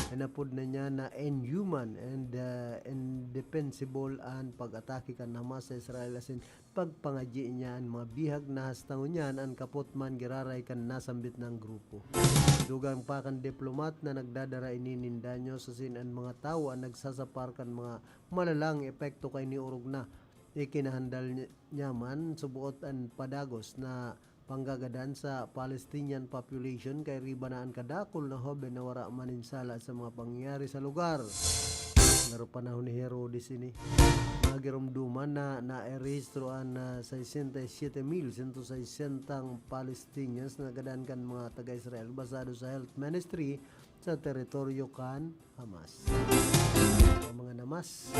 Inapod na niya na inhuman and, ah, indefensible an pag-atake kan Hamas sa Israel asin pagpangadyi niya an mga bihag na hasta ngunyan an kapot man giraray kan nasambit nang grupo. Dugang pa kan diplomat na nagdadara ini nin danyo asin an mga tawo an nagsasapar kan mga malalang epekto kaini orog na ikinahandal ni-, niya man suboot an padagos na panggagadan sa Palestinian population kay riba na an kadakul na hoben na wara man nin sala sa mga pangyayari sa lugar. Ngaro panahon ni Herodes ini. Mga giromdoman na nairehistro an, ah, sesenta y siete mil sento sesenta Palestinians na nagadan kan mga taga-Israel basado sa Health Ministry sa teritoryo kan Hamas. Ang mga namas.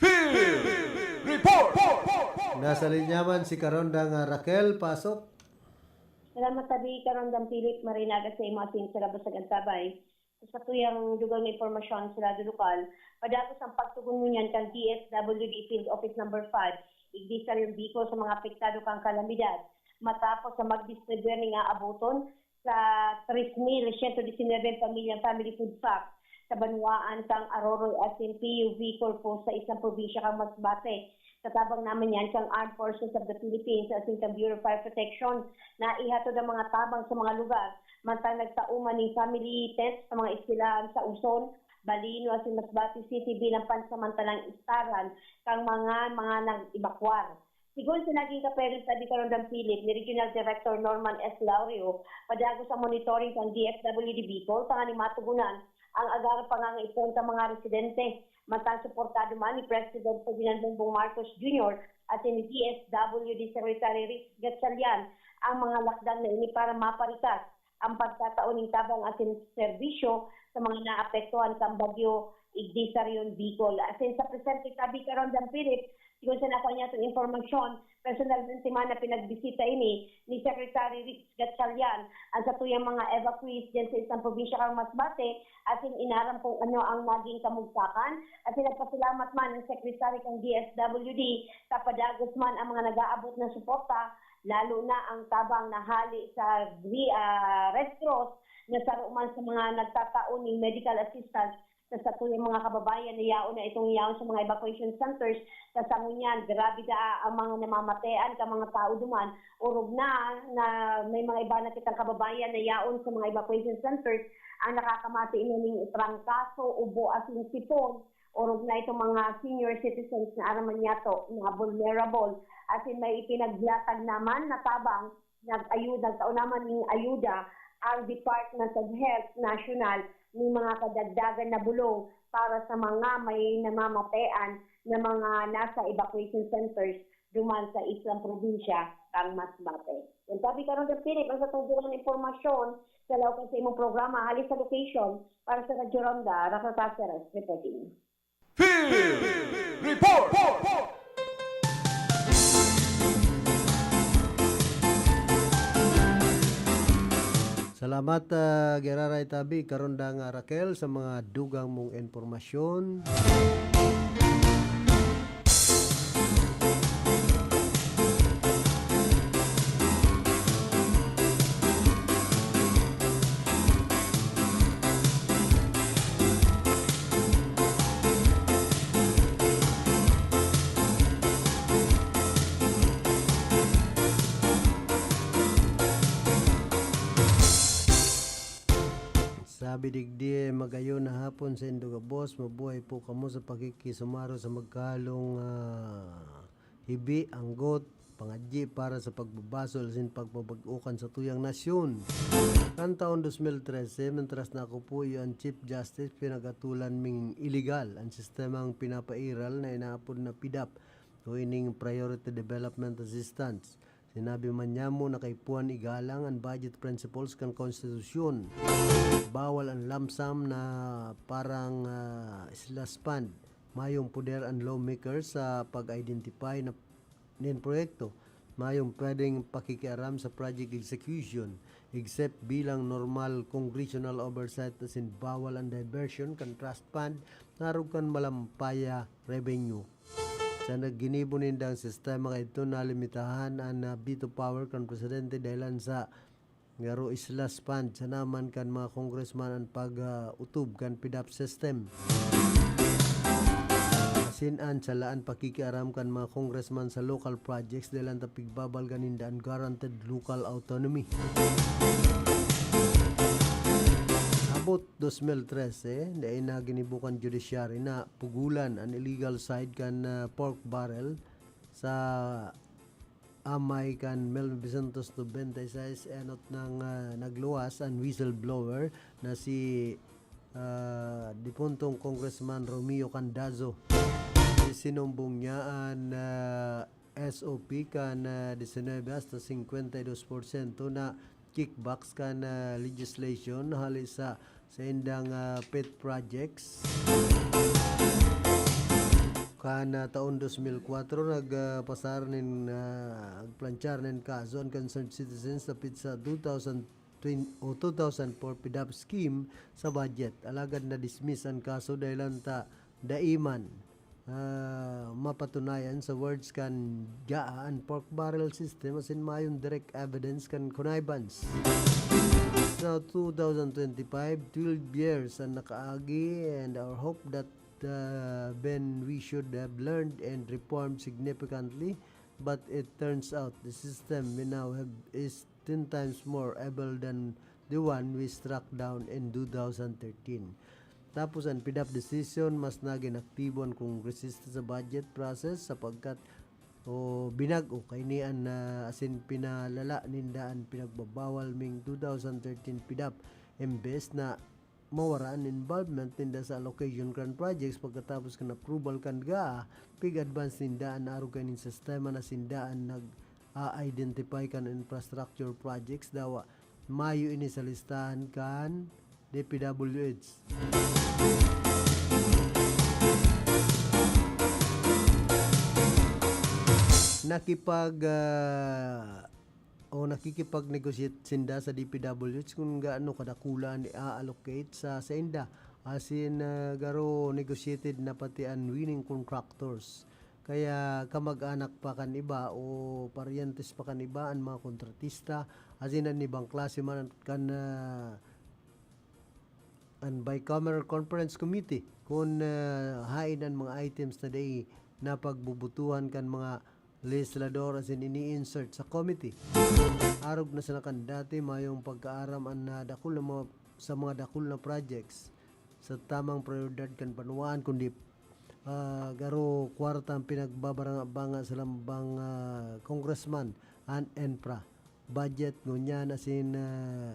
Field Report! Nasa linya man si Karonda nga Raquel, pasok. Salamat tabi, Karondang Philip, maray na aga sa imo asin sa gabos na gabay. Sa tuyang dugang na impormasyon sa lado lokal, padagos ang pagtugon ngunyan kan D S W D Field Office Number five, igdi sa Real Bicol sa mga apektado kan kalamidad, matapos na magdistribuir ning aaboton sa tres mil siyento disinwebe pamilyang family food pack sa banwaan kang Aroroy asin P U V Corpus sa isang probinsya kang Masbate. Sa tabang naman yan kang Armed Forces of the Philippines asin kang Bureau of Fire Protection na ihatod ang mga tabang sa mga lugar. Mantang nagtao man ning family tent sa mga eskwelahan sa Uson, Balino asin Masbate City bilang pansamantalang istaran kang mga, mga nag-ebakwar. Sigon sa naging kapwede sa Bicarondan Philip ni Regional Director Norman S. Laureo, padagos ang monitoring kan D F W D Bicol tanganing matugunan ang agarang pangangaipo kan mga residente. Mantang suportado man ni President Ferdinand Bongbong Marcos Junior asin ni D S W D Secretary Rick Gatchalian ang mga lakdang na ini para maparikas ang pagtatao nin tabang asin serbisyo sa mga naapektuhan kan bagyo igdi sa Rehiyon Bicol. Asin sa presente tabi karon, Dan Philip, sigon sa nakuha niyatong impormasyon, personalmente man na pinagbisita ini ni Secretary Rick Gatchalian ang satuyang mga evacuees diyan sa isang probinsya kang Masbate, asin inaram kung ano ang naging kamugtakan. Asin nagpasalamat man ang Secretary kang D S W D sa padagos man ang mga nag-aabot na suporta, lalo na ang tabang na hali sa Gre-, ah, Red Cross na saro man sa mga nagtatao ning medical assistance sa satuyang mga kababayan na yaon na itong yaon sa mga evacuation centers. Sa sangunyan, grabe daa ang mga namamatean ka mga tao duman. Orog na, na may mga iba na kitang kababayan na yaon sa mga evacuation centers ang nakakamati na ning trangkaso, ubo, asin sipon. Orog na itong mga senior citizens na araman niyato, mga vulnerable. Asin may ipinaglatag naman na tabang nag-ayuda, nagtao naman ning ayuda ang Department of Health National ning mga kadagdagan na bulong para sa mga may namamatean na mga nasa evacuation centers duman sa islang probinsya kan Masbate. Yan tabi karon, Dan Philip, ang satong dugang na impormasyon sa laog kan sa imong programa hali sa location para sa Radyo Ronda, Rafa Caceres reporting. Field Report! Salamat, ah, Giraray Tabi, Karonda nga Raquel, sa mga dugang mong impormasyon. Sabi digdi, magayon na hapon saindo gabos, mabuhay po kamo sa pakikisumaro sa magkahalong, ah, hibi, anggot, pangadyi para sa pagbabasol asin pagpabag-o kan satuyang nasyon. Kan taon dos mil trese, mentras na ako po iyo an Chief Justice, pinagatolan ming iligal an sistemang pinapairal na inaapod na PDAP o ining Priority Development Assistance. Sinabi man niamo na kaipuhan igalang an budget principles kan konstitusyon. Bawal an lump sum na parang, ah, slush fund. Mayong poder an lawmakers sa pag-identify na nin proyekto. Mayong pwedeng pakikiaram sa project execution, except bilang normal congressional oversight asin bawal an diversion kan trust fund na arog kan malampaya revenue. Sa nagginibo nindang sistema kaidto, nalimitahan an, ah, veto power kan presidente dahelan sa garo slush fund sana man kan mga congressman an pag, ah, utob kan PDAP system. Asin an salaan pakikiaram kan mga congressman sa local projects dahelan ta pigbabalga ninda an guaranteed local autonomy. Abot dos mil trese, dai na ginibo kan judiciary na pugulan an illegal side kan, ah, pork barrel sa amay kan mil novecientos nobenta y seis, enot nang, ah, nagluwas an whistleblower na si, ah, dipuntong Congressman Romeo Candazo. Isinumbong niya an, ah, S O P kan, ah, disinuybe hasta singkwenta y dos porsyento na kickbacks kan, ah, legislation hali sa saindang, ah, pet projects. Kan, ah, taon dos mil kwatro, nag, ah, pasar nin, ah, nagplanchar nin kaso an concerned citizens dapit sa two thousand twenty o two thousand four PDAP scheme sa budget. Alagad na-dismiss an kaso dahilan ta dai man, ah, mapatunayan sa words kan G A A an pork barrel system asin mayong direct evidence kan connivance. Sa two thousand twenty-five, twelve years an nakaagi, and our hope that, ah, then we should have learned and reformed significantly, but it turns out the system we now have is ten times more evil than the one we struck down in two thousand thirteen. Tapos an PDAP decision, mas nagin aktibo an kongresista sa budget process sapagkat, o, binag-o kaini an, ah, asin pinalala ninda an pinagbabawal ming two thousand thirteen PDAP, imbes na mawara an involvement ninda sa allocation kan projects pagkatapos kan approval kan G A A, pig-advance ninda an arog kaining sistema na sinda an nag-a-identify kan infrastructure projects, dawa mayo ini sa listahan kan D P W H. Nakipag, ah, o nakikipag-negotiate sinda sa D P W H kung gaano kadakula an i-allocate sa sainda. Asin, ah, garo negotiated na pati an winning contractors. Kaya kamag-anak pa kan iba o paryentes pa kan iba an mga kontratista, asin an ibang klase man kan, ah, an bicameral conference committee kun, ah, haen an mga items na dai napagbubutuhan kan mga legislador asin ini-insert sa committee. Arog na sana kan dati, mayong pagkaaram an, ah, dakul na mga, sa mga dakul na projects sa tamang prioridad kan banwaan, kundi, ah, garo kwarta ang pinagbabaranga-banga sa lambang, ah, congressman an infra budget ngunyan asin, ah,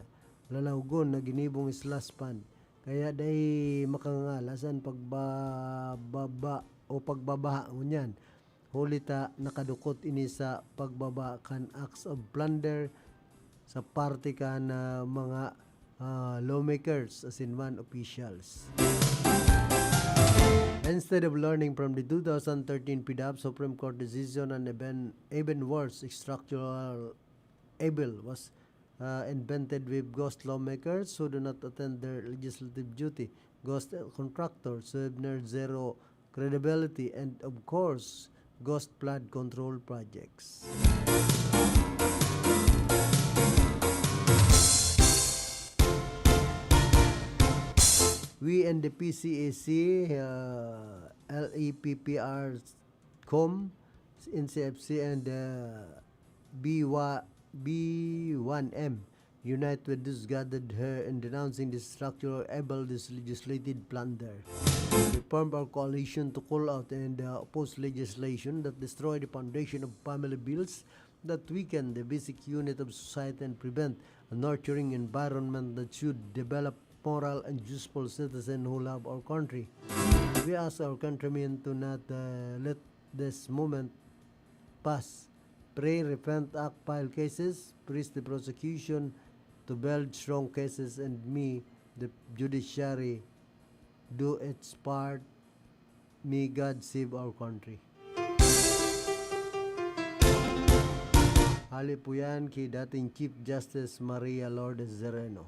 lalawgon na ginibong slush fund. Kaya dai makangalas an pagbababa o pagbabaha ngunyan. Huli ta nakadukot ini sa pagbaba kan acts of plunder sa parte kan, ah, mga, ah, lawmakers asin man officials. Instead of learning from the two thousand thirteen PDAP Supreme Court decision, an even, even worse structural evil was, uh, invented with ghost lawmakers who do not attend their legislative duty, ghost contractors who have near zero credibility, and of course, ghost flood control projects. We and the P C A C, uh, L E P P R com, N C F C, and, uh, B one, B one M unite with those gathered here in denouncing this structural evil, this legislated plunder. We formed our coalition to call out and, uh, oppose legislation that destroy the foundation of family bills, that weaken the basic unit of society and prevent a nurturing environment that should develop moral and useful citizens who love our country. We ask our countrymen to not, uh, let this moment pass. Pray, repent, act, file cases, press the prosecution to build strong cases, and may the judiciary do its part. May God save our country. Hale po yan kay dating Chief Justice Maria Lourdes Sereno.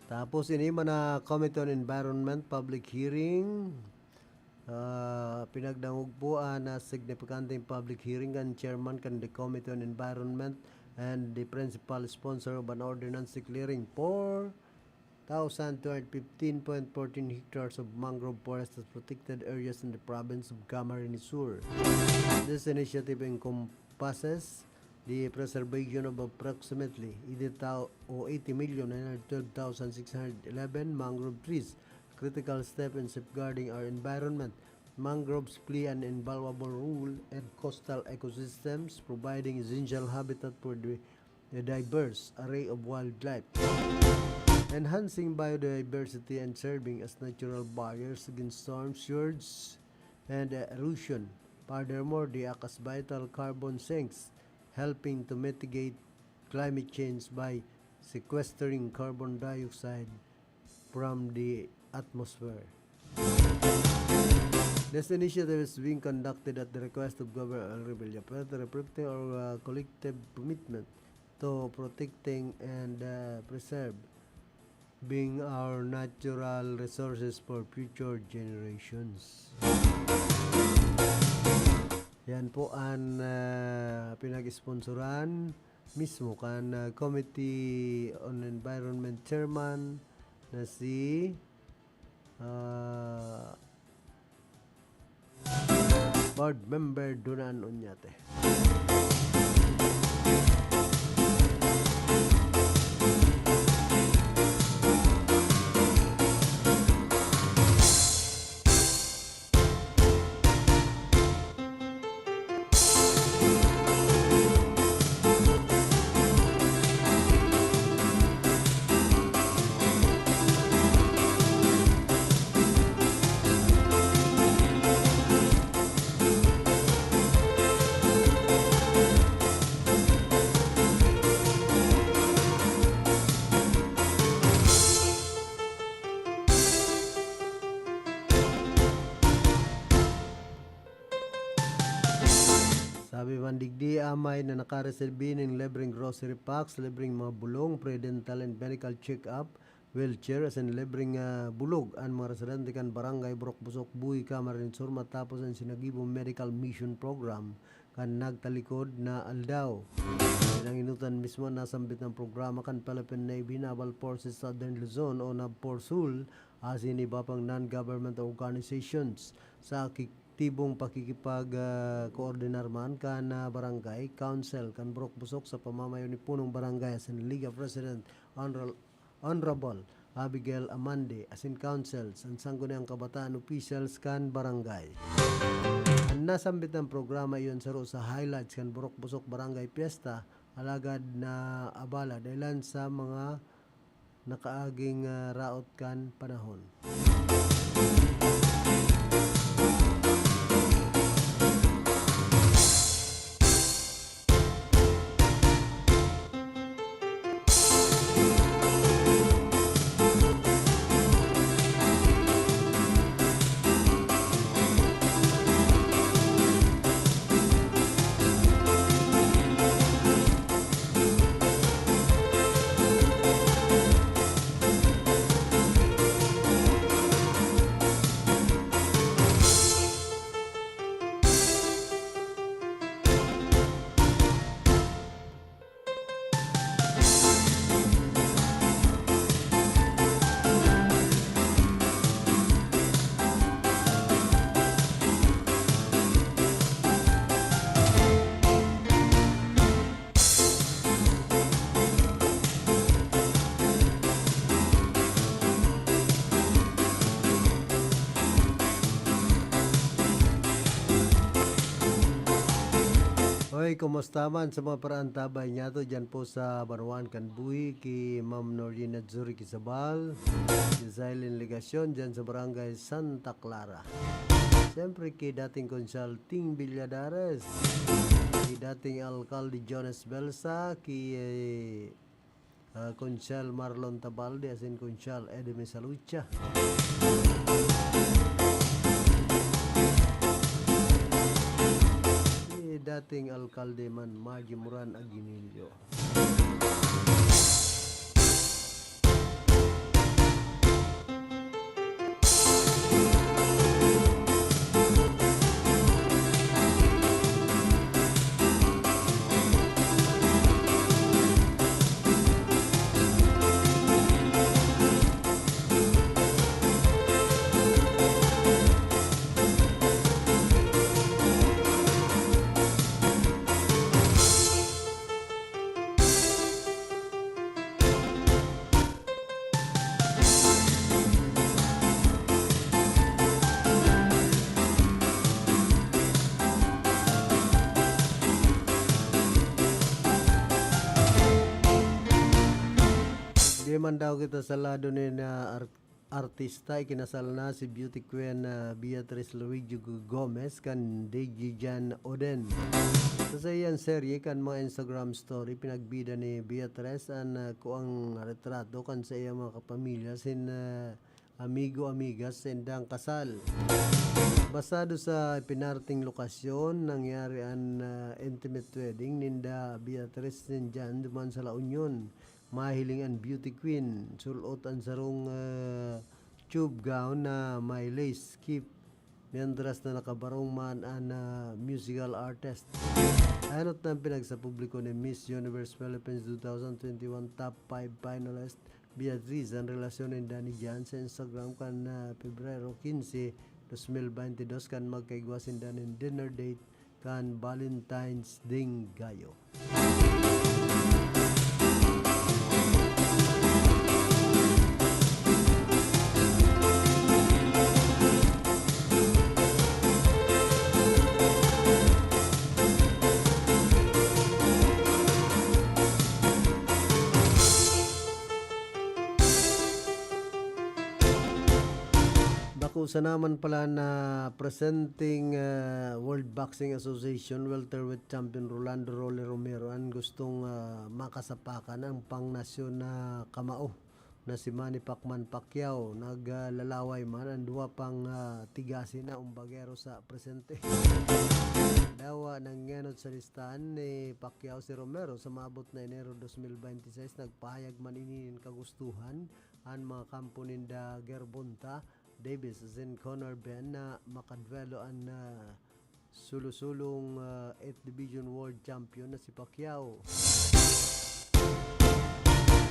Tapos ini man na Committee on Environment public hearing. Ah, pinagdangog po an, ah, signipikanteng public hearing kan chairman kan the Committee on Environment and the principal sponsor of an ordinance declaring four thousand two hundred fifteen point fourteen hectares of mangrove forest as protected areas in the province of Camarines Sur. This initiative encompasses the preservation of approximately eighty thou-, o eighty million nine hundred twelve thousand six hundred eleven mangrove trees, critical step in safeguarding our environment. Mangroves play an invaluable role in coastal ecosystems, providing essential habitat for the, the diverse array of wildlife, enhancing biodiversity and serving as natural barriers against storms, surge, and erosion. Furthermore, they act as vital carbon sinks, helping to mitigate climate change by sequestering carbon dioxide from the atmosphere. This initiative is being conducted at the request of Governor Henry Villafuerte, reflecting our, uh, collective commitment to protecting and, uh, preserve being our natural resources for future generations. Yan po an, ah, pinag-sponsoran mismo kan, ah, Committee on Environment Chairman na si, ah, Board Member Dunan Oñate. Sabi man digdi, amay na nakaresebe nin libreng grocery packs, libreng mga bulong, pre-dental and medical check-up, wheelchair, asin libreng, ah, bulog an mga residente kan Barangay Burok Busok, Buhi, Camarines Sur, matapos an Sinagibo Medical Mission Program kan nagtalikod na aldaw. Pinanginutan mismo an nasambit na programa kan Philippine Navy Naval Forces Southern Luzon o NAVFORSUL, asin iba pang non-government organizations. Sa aktibong pakikipag, ah, koordinar man kan, ah, barangay council kan Burok Busok sa pamamayo ni Punong Barangay asin League of Resident Honorable Honorable Abigail Amande, asin councils, an Sangguniang Kabataan officials kan barangay. An nasambit na programa iyon saro sa highlights kan Burok Busok Barangay Fiesta, alagad naabala dahilan sa mga nakaaging, ah, raot kan panahon. Kumusta man sa mga paraantabay niyato dyan po sa Banwaan kan Buhi, ki Ma'am Norlina Zuri Quizabal, si Zylene Legacion dyan sa Barangay Santa Clara. Siyempre, ki dating Konsyal Ting Villadares, ki dating Alkalde Jones Belsa, ki, eh, ah, Konsyal Marlon Tabalde asin Konsyal Edemy Salucha. Si dating alkalde man, Margie Moran Aguinaldo. Di man daw kita sa lado ni na art-, artista, ikinasal na si beauty queen na Beatrice Luigi Gomez kan D J Jan Oden. Sa saiyang serye kan mga Instagram story, pinagbida ni Beatrice an, ah, kuang retrato kan saiyang mga kapamilya sin, ah, amigo-amigas sa indang kasal. Basado sa pinarting lokasyon, nangyari an, ah, intimate wedding ninda Beatrice nin Jan duman sa La Union. Mahiling an beauty queen, sul-ot an sarong, ah, tube gown na may lace skip, mientras na nakabarong man an, ah, musical artist. Anot na an pinagsapubliko ni Miss Universe Philippines two thousand twenty-one top five finalist Beatriz an relasyon ninda ni Jan sa Instagram kan, ah, Pebrero quince, dos mil beintidos, kan magkaigwa sinda nin dinner date kan Valentine's Ding Gayo. Bako sana man pala na presenting, ah, World Boxing Association welterweight champion Rolando Rolly Romero an gustong, ah, makasapakan ang pangnasyon na kamao na si Manny Pacman Pacquiao. Naglalaway man ang duwa pang, ah, tigasin na umbagero sa presente. Dawa nangenot sa listahan ni Pacquiao si Romero sa maabot na Enero dos mil beintiseis. Nagpahayag man ini nin kagustuhan an mga kampo ninda Gervonta Davies asin Conor Benn na makaduelo an, ah, sulo-sulong, ah, eighth Division World Champion na si Pacquiao.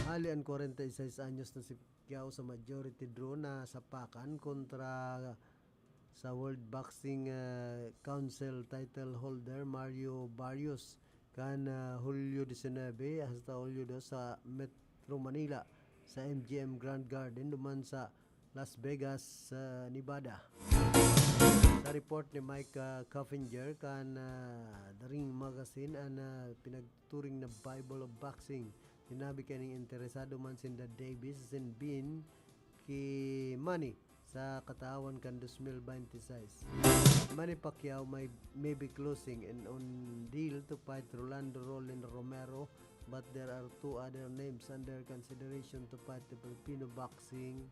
Hali an kwarenta y seis anyos na si Pacquiao sa majority draw na sapakan kontra sa World Boxing, ah, Council title holder Mario Barrios kan, ah, Hulyo disinebe hasta Hulyo dos sa Metro Manila, sa M G M Grand Garden duman sa Las Vegas, sa Nevada. Sa report ni Mike, ah, Coffinger kan, ah, The Ring Magazine, an, ah, pinagturing na Bible of Boxing, sinabi kaning interesado man sinda Davies asin Benn ki Manny sa katawan kan dos mil beintiseis. Manny Pacquiao may, may be closing in on deal to fight Rolando Rolly Romero, but there are two other names under consideration to fight the Filipino boxing,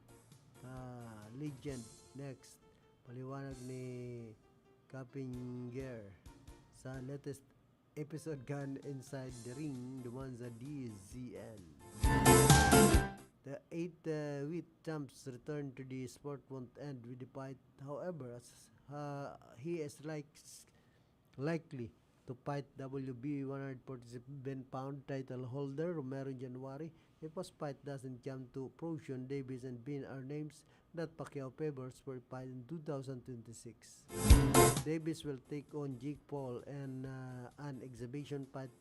ah, legend next. Paliwanag ni Coffinger sa latest episode kan Inside the Ring duman sa D Z N. The eight, uh, weight champs return to the sport won't end with the fight. However, as, uh, he is like, likely to fight W B one forty-seven pound title holder Romero in January. If his fight doesn't come to fruition, Davies and Benn are names that Pacquiao favors for fight in two thousand twenty-six. Davies will take on Jake Paul in, uh, an exhibition fight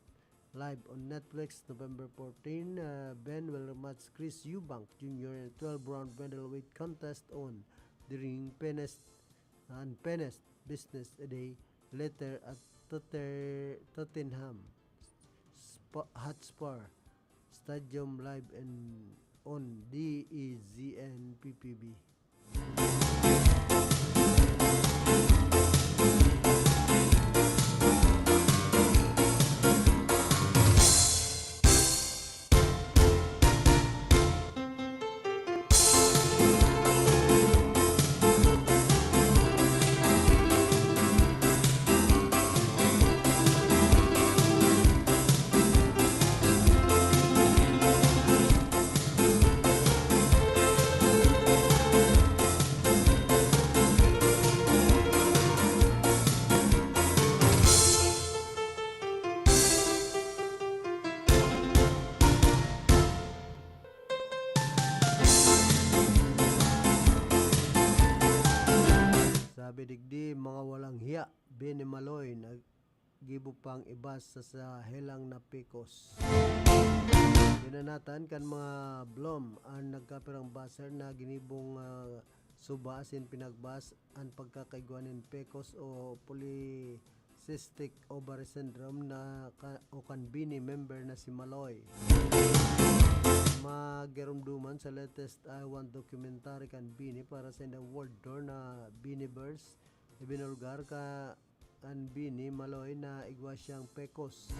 live on Netflix November fourteen. Uh, Benn will rematch Chris Eubank Junior in a twelve-round middleweight contest on the ring, finished, unfinished business a day later at Totter-, Tottenham Sp-, Hotspur Stadium live and on D E Z N P P B. Sabi digdi, mga walang hiya, Bini Maloy, naggibo pang ibas sa, sa helang na Pecos. Binanatan kan mga Blom an nagkapirang baser na ginibong, ah, suba asin pinagbas an pagkakaigwa nin Pecos o polycystic ovary syndrome na ka-, o kan Bini member na si Maloy. Magiromdoman sa latest Taiwan documentary kan Bini para sa The World Tour na Biniverse, ibinulgar ka kan Bini Maloy na igwa siyang Pecos.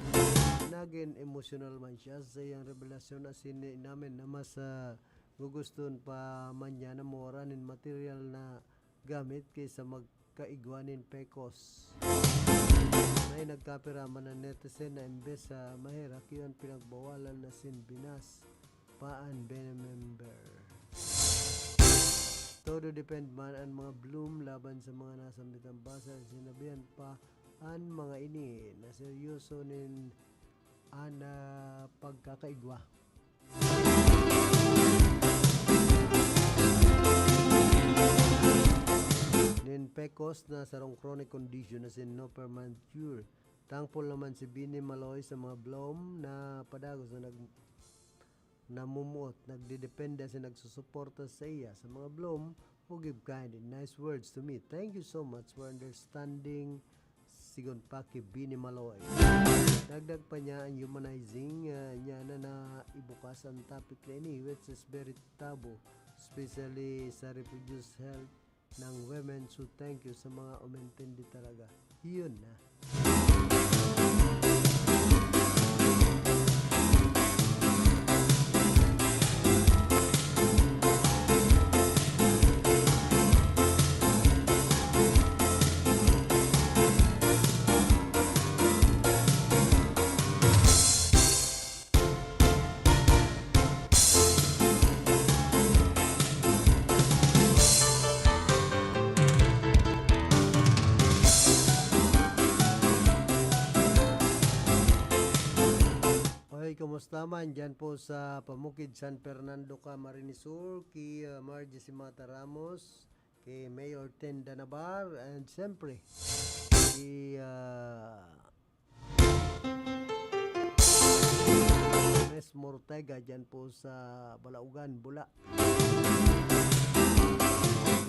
Nagin emosyonal man siya sa iyang revelasyon asin inamin na mas, ah, guguston pa man niya na mawara nin material na gamit ki sa magkaigwa nin Pecos. May nagkapira man na netizen na imbes sa maherak, iyo an pinagbawalan asin binas pa an Bini member. Todo depend man an mga Blom laban sa mga nasambitan pa sa sinabihan pa an mga ini na seryoso nin an, ah, pagkakaigwa. Nin Pecos na sarong chronic condition asin no permanent cure. Thankful naman si Bini Maloy sa mga Blom na padagos na nag-, namumuot, nagdedepende asin nagsusuporta sa iya. Sa mga Blom who give kind and nice words to me, thank you so much for understanding, sigon pa ki Bini Maloy. Dagdag pa niya an humanizing, ah, niya na naibukas an topic na ini, which is very taboo, especially sa reproduced health ng women. So, thank you sa mga umintindi talaga. Yun na. Oy, kumusta man dyan po sa Pamukid, San Fernando, Camarines Sur, ki, ah, Margie Simata Ramos, ki Mayor Tenda Nabar, and siyempre, ki, ah, Mes Mortega dyan po sa Balaugan, Bula.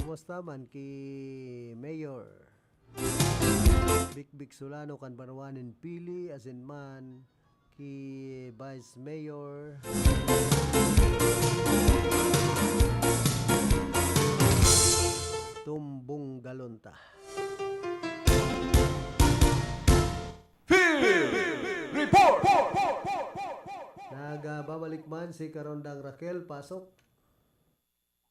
Kumusta man ki Mayor Bikbik Solano kan banwa nin Pili, asin man ki Vice Mayor Tumbong Galonta. Field Report! Nagbabalik man si Karondang Raquel, pasok.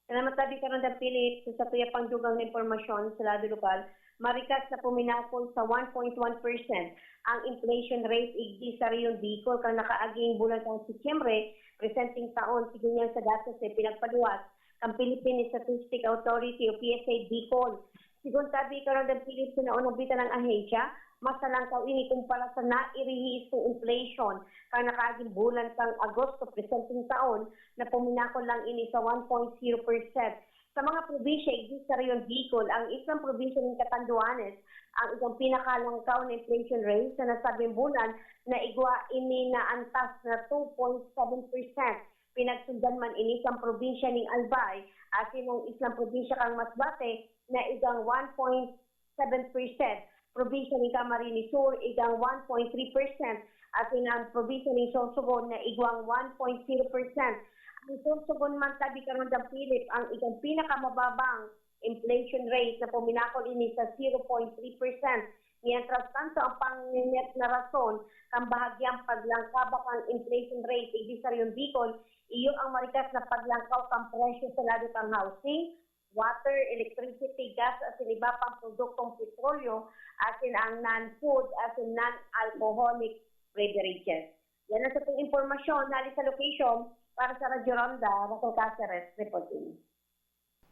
Salamat tabi, Karondang Philip. Sa satuya pang dugang na impormasyon sa lado lokal, marikas na puminakol sa one point one percent ang inflation rate igdi sa Rehiyon Bicol kan nakaaging bulan kan Setyembre, presenteng taon, sigon niyan sa datos na ipinagpaluwas kan Philippine Statistics Authority o P S A Bicol. Sigon tabi, Karondang Philip, sa naunang bita ng ahensya, mas nalangkaw ini kumpara sa nairehistro inflation kan nakaaging bulan kan Agosto presenteng taon, na puminakol lang ini sa one point zero percent. Sa mga probinsya igdi sa Rehiyon Bicol, ang Islang Probinsya nin Catanduanes ang igwang pinakalangkaw na inflation rate sa nasabing bulan, na igwa ini na antas na two point seven percent. Pinagsundan man ini kan probinsya nin Albay, asin ang Islang Probinsya kan Masbate na igwang one point seven percent. probinsya nin Camarines Sur, igang one point three percent, asin ang probinsya nin Sorsogon na igwang one point zero percent. Ang Sorsogon man tabi, Karandang Philip, ang igang pinakamababang inflation rate na puminakol ini sa zero point three percent. Mientras tanto, ang pangingit na rason kan bahagyang paglangkaba kan inflation rate digdi sa Rehiyon Bicol, iyo ang marikas na paglangkaw kan presyo sa lado kan housing, water, electricity, gas, asin iba pang produktong petrolyo, asin ang non-food asin non-alcoholic beverages. Yan ang satong impormasyon hali sa location. Para sa Radyo Ronda, Raquel Caceres reporting.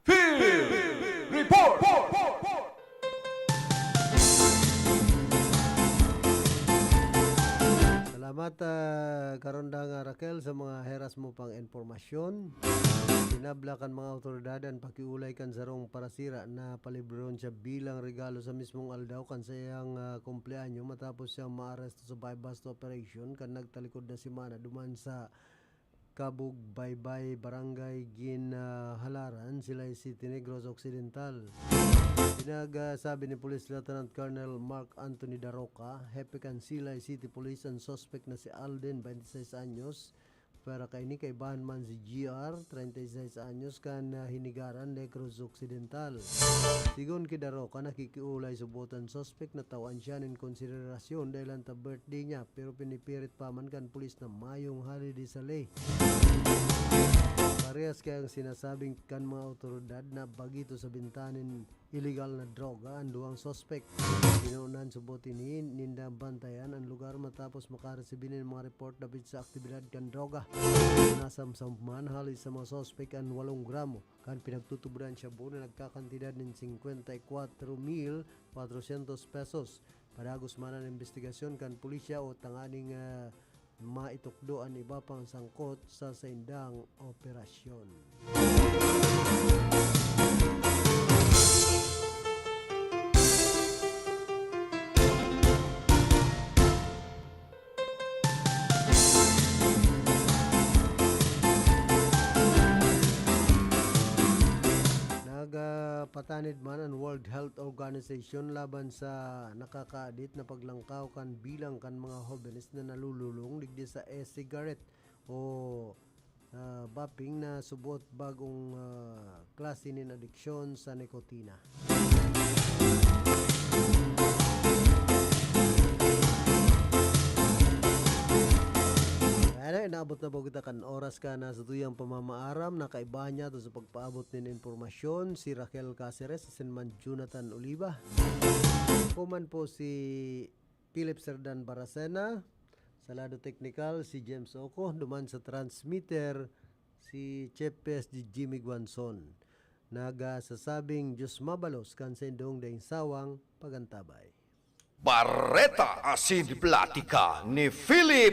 Field Report! Salamat, ah, Karondang, ah, Raquel, sa mga heras mo pang impormasyon. Sinabla kan mga awtoridad an pakiulay kan sarong parasira na palibre ron siya bilang regalo sa mismong aldaw kan saiyang, ah, kumpleanyo matapos siyang maaresto sa buy-bust operation kan nagtalikod na semana duman sa Kabugbaybay, Barangay Ginhalaran, Silay City, Negros Occidental. Pinagsabi ni Police Lieutenant Colonel Mark Anthony Daroca, hepe kan Silay City Police, an suspek na si Alden, twenty-six anyos, pwera kaini kaibahan man si G R, treinta y seis anyos, kan, ah, Hinigaran, Negros Occidental. Sigon ki Daroca, nakikiulay subot an suspek na tawan siya nin konsiderasyon dahil ta birthday niya, pero pinipirit pa man kan pulis na mayong hali di sali. Parehas kaya ang sinasabing kan mga awtoridad na bagito sa bentahan nin iligal na droga an duwang suspek. Pinaunahan subot ini nindang bantayan an lugar matapos makaresibi nin mga report dapit sa aktibidad kan droga. Nasamsam man hali sa mga suspek an walong gramo kan pinagtutubodan shabu na nagkakantidad nin singkwenta y kwatro mil kwatrosyentos pesos. Padagos man an imbestigasyon kan pulisya o tanganing, ah, maitukdo an iba pang sangkot sa saindang operasyon. Nagapatanid man an World Health Organization laban sa nakakaadit na paglangkaw kan bilang kan mga hobenes na nalululong digdi sa e-cigarette o, ah, vaping na subot bagong, ah, klase nin adiksyon sa nikotina. Ayan na, inaabot na po kita kan oras kan satuyang pamamaaram. Nakaiba niya to sa pagpaabot nin impormasyon si Raquel Caceres asin man Jonathan Oliva. Ako man po si Philip Serdan Baracena, sa lado teknikal si James Oco, duman sa transmitter si Chef P S G Jimmy Guanzon. Nagasasabing Diyos mabalos kan saindong daing sawang pagantabay. Bareta asin Platika ni Philip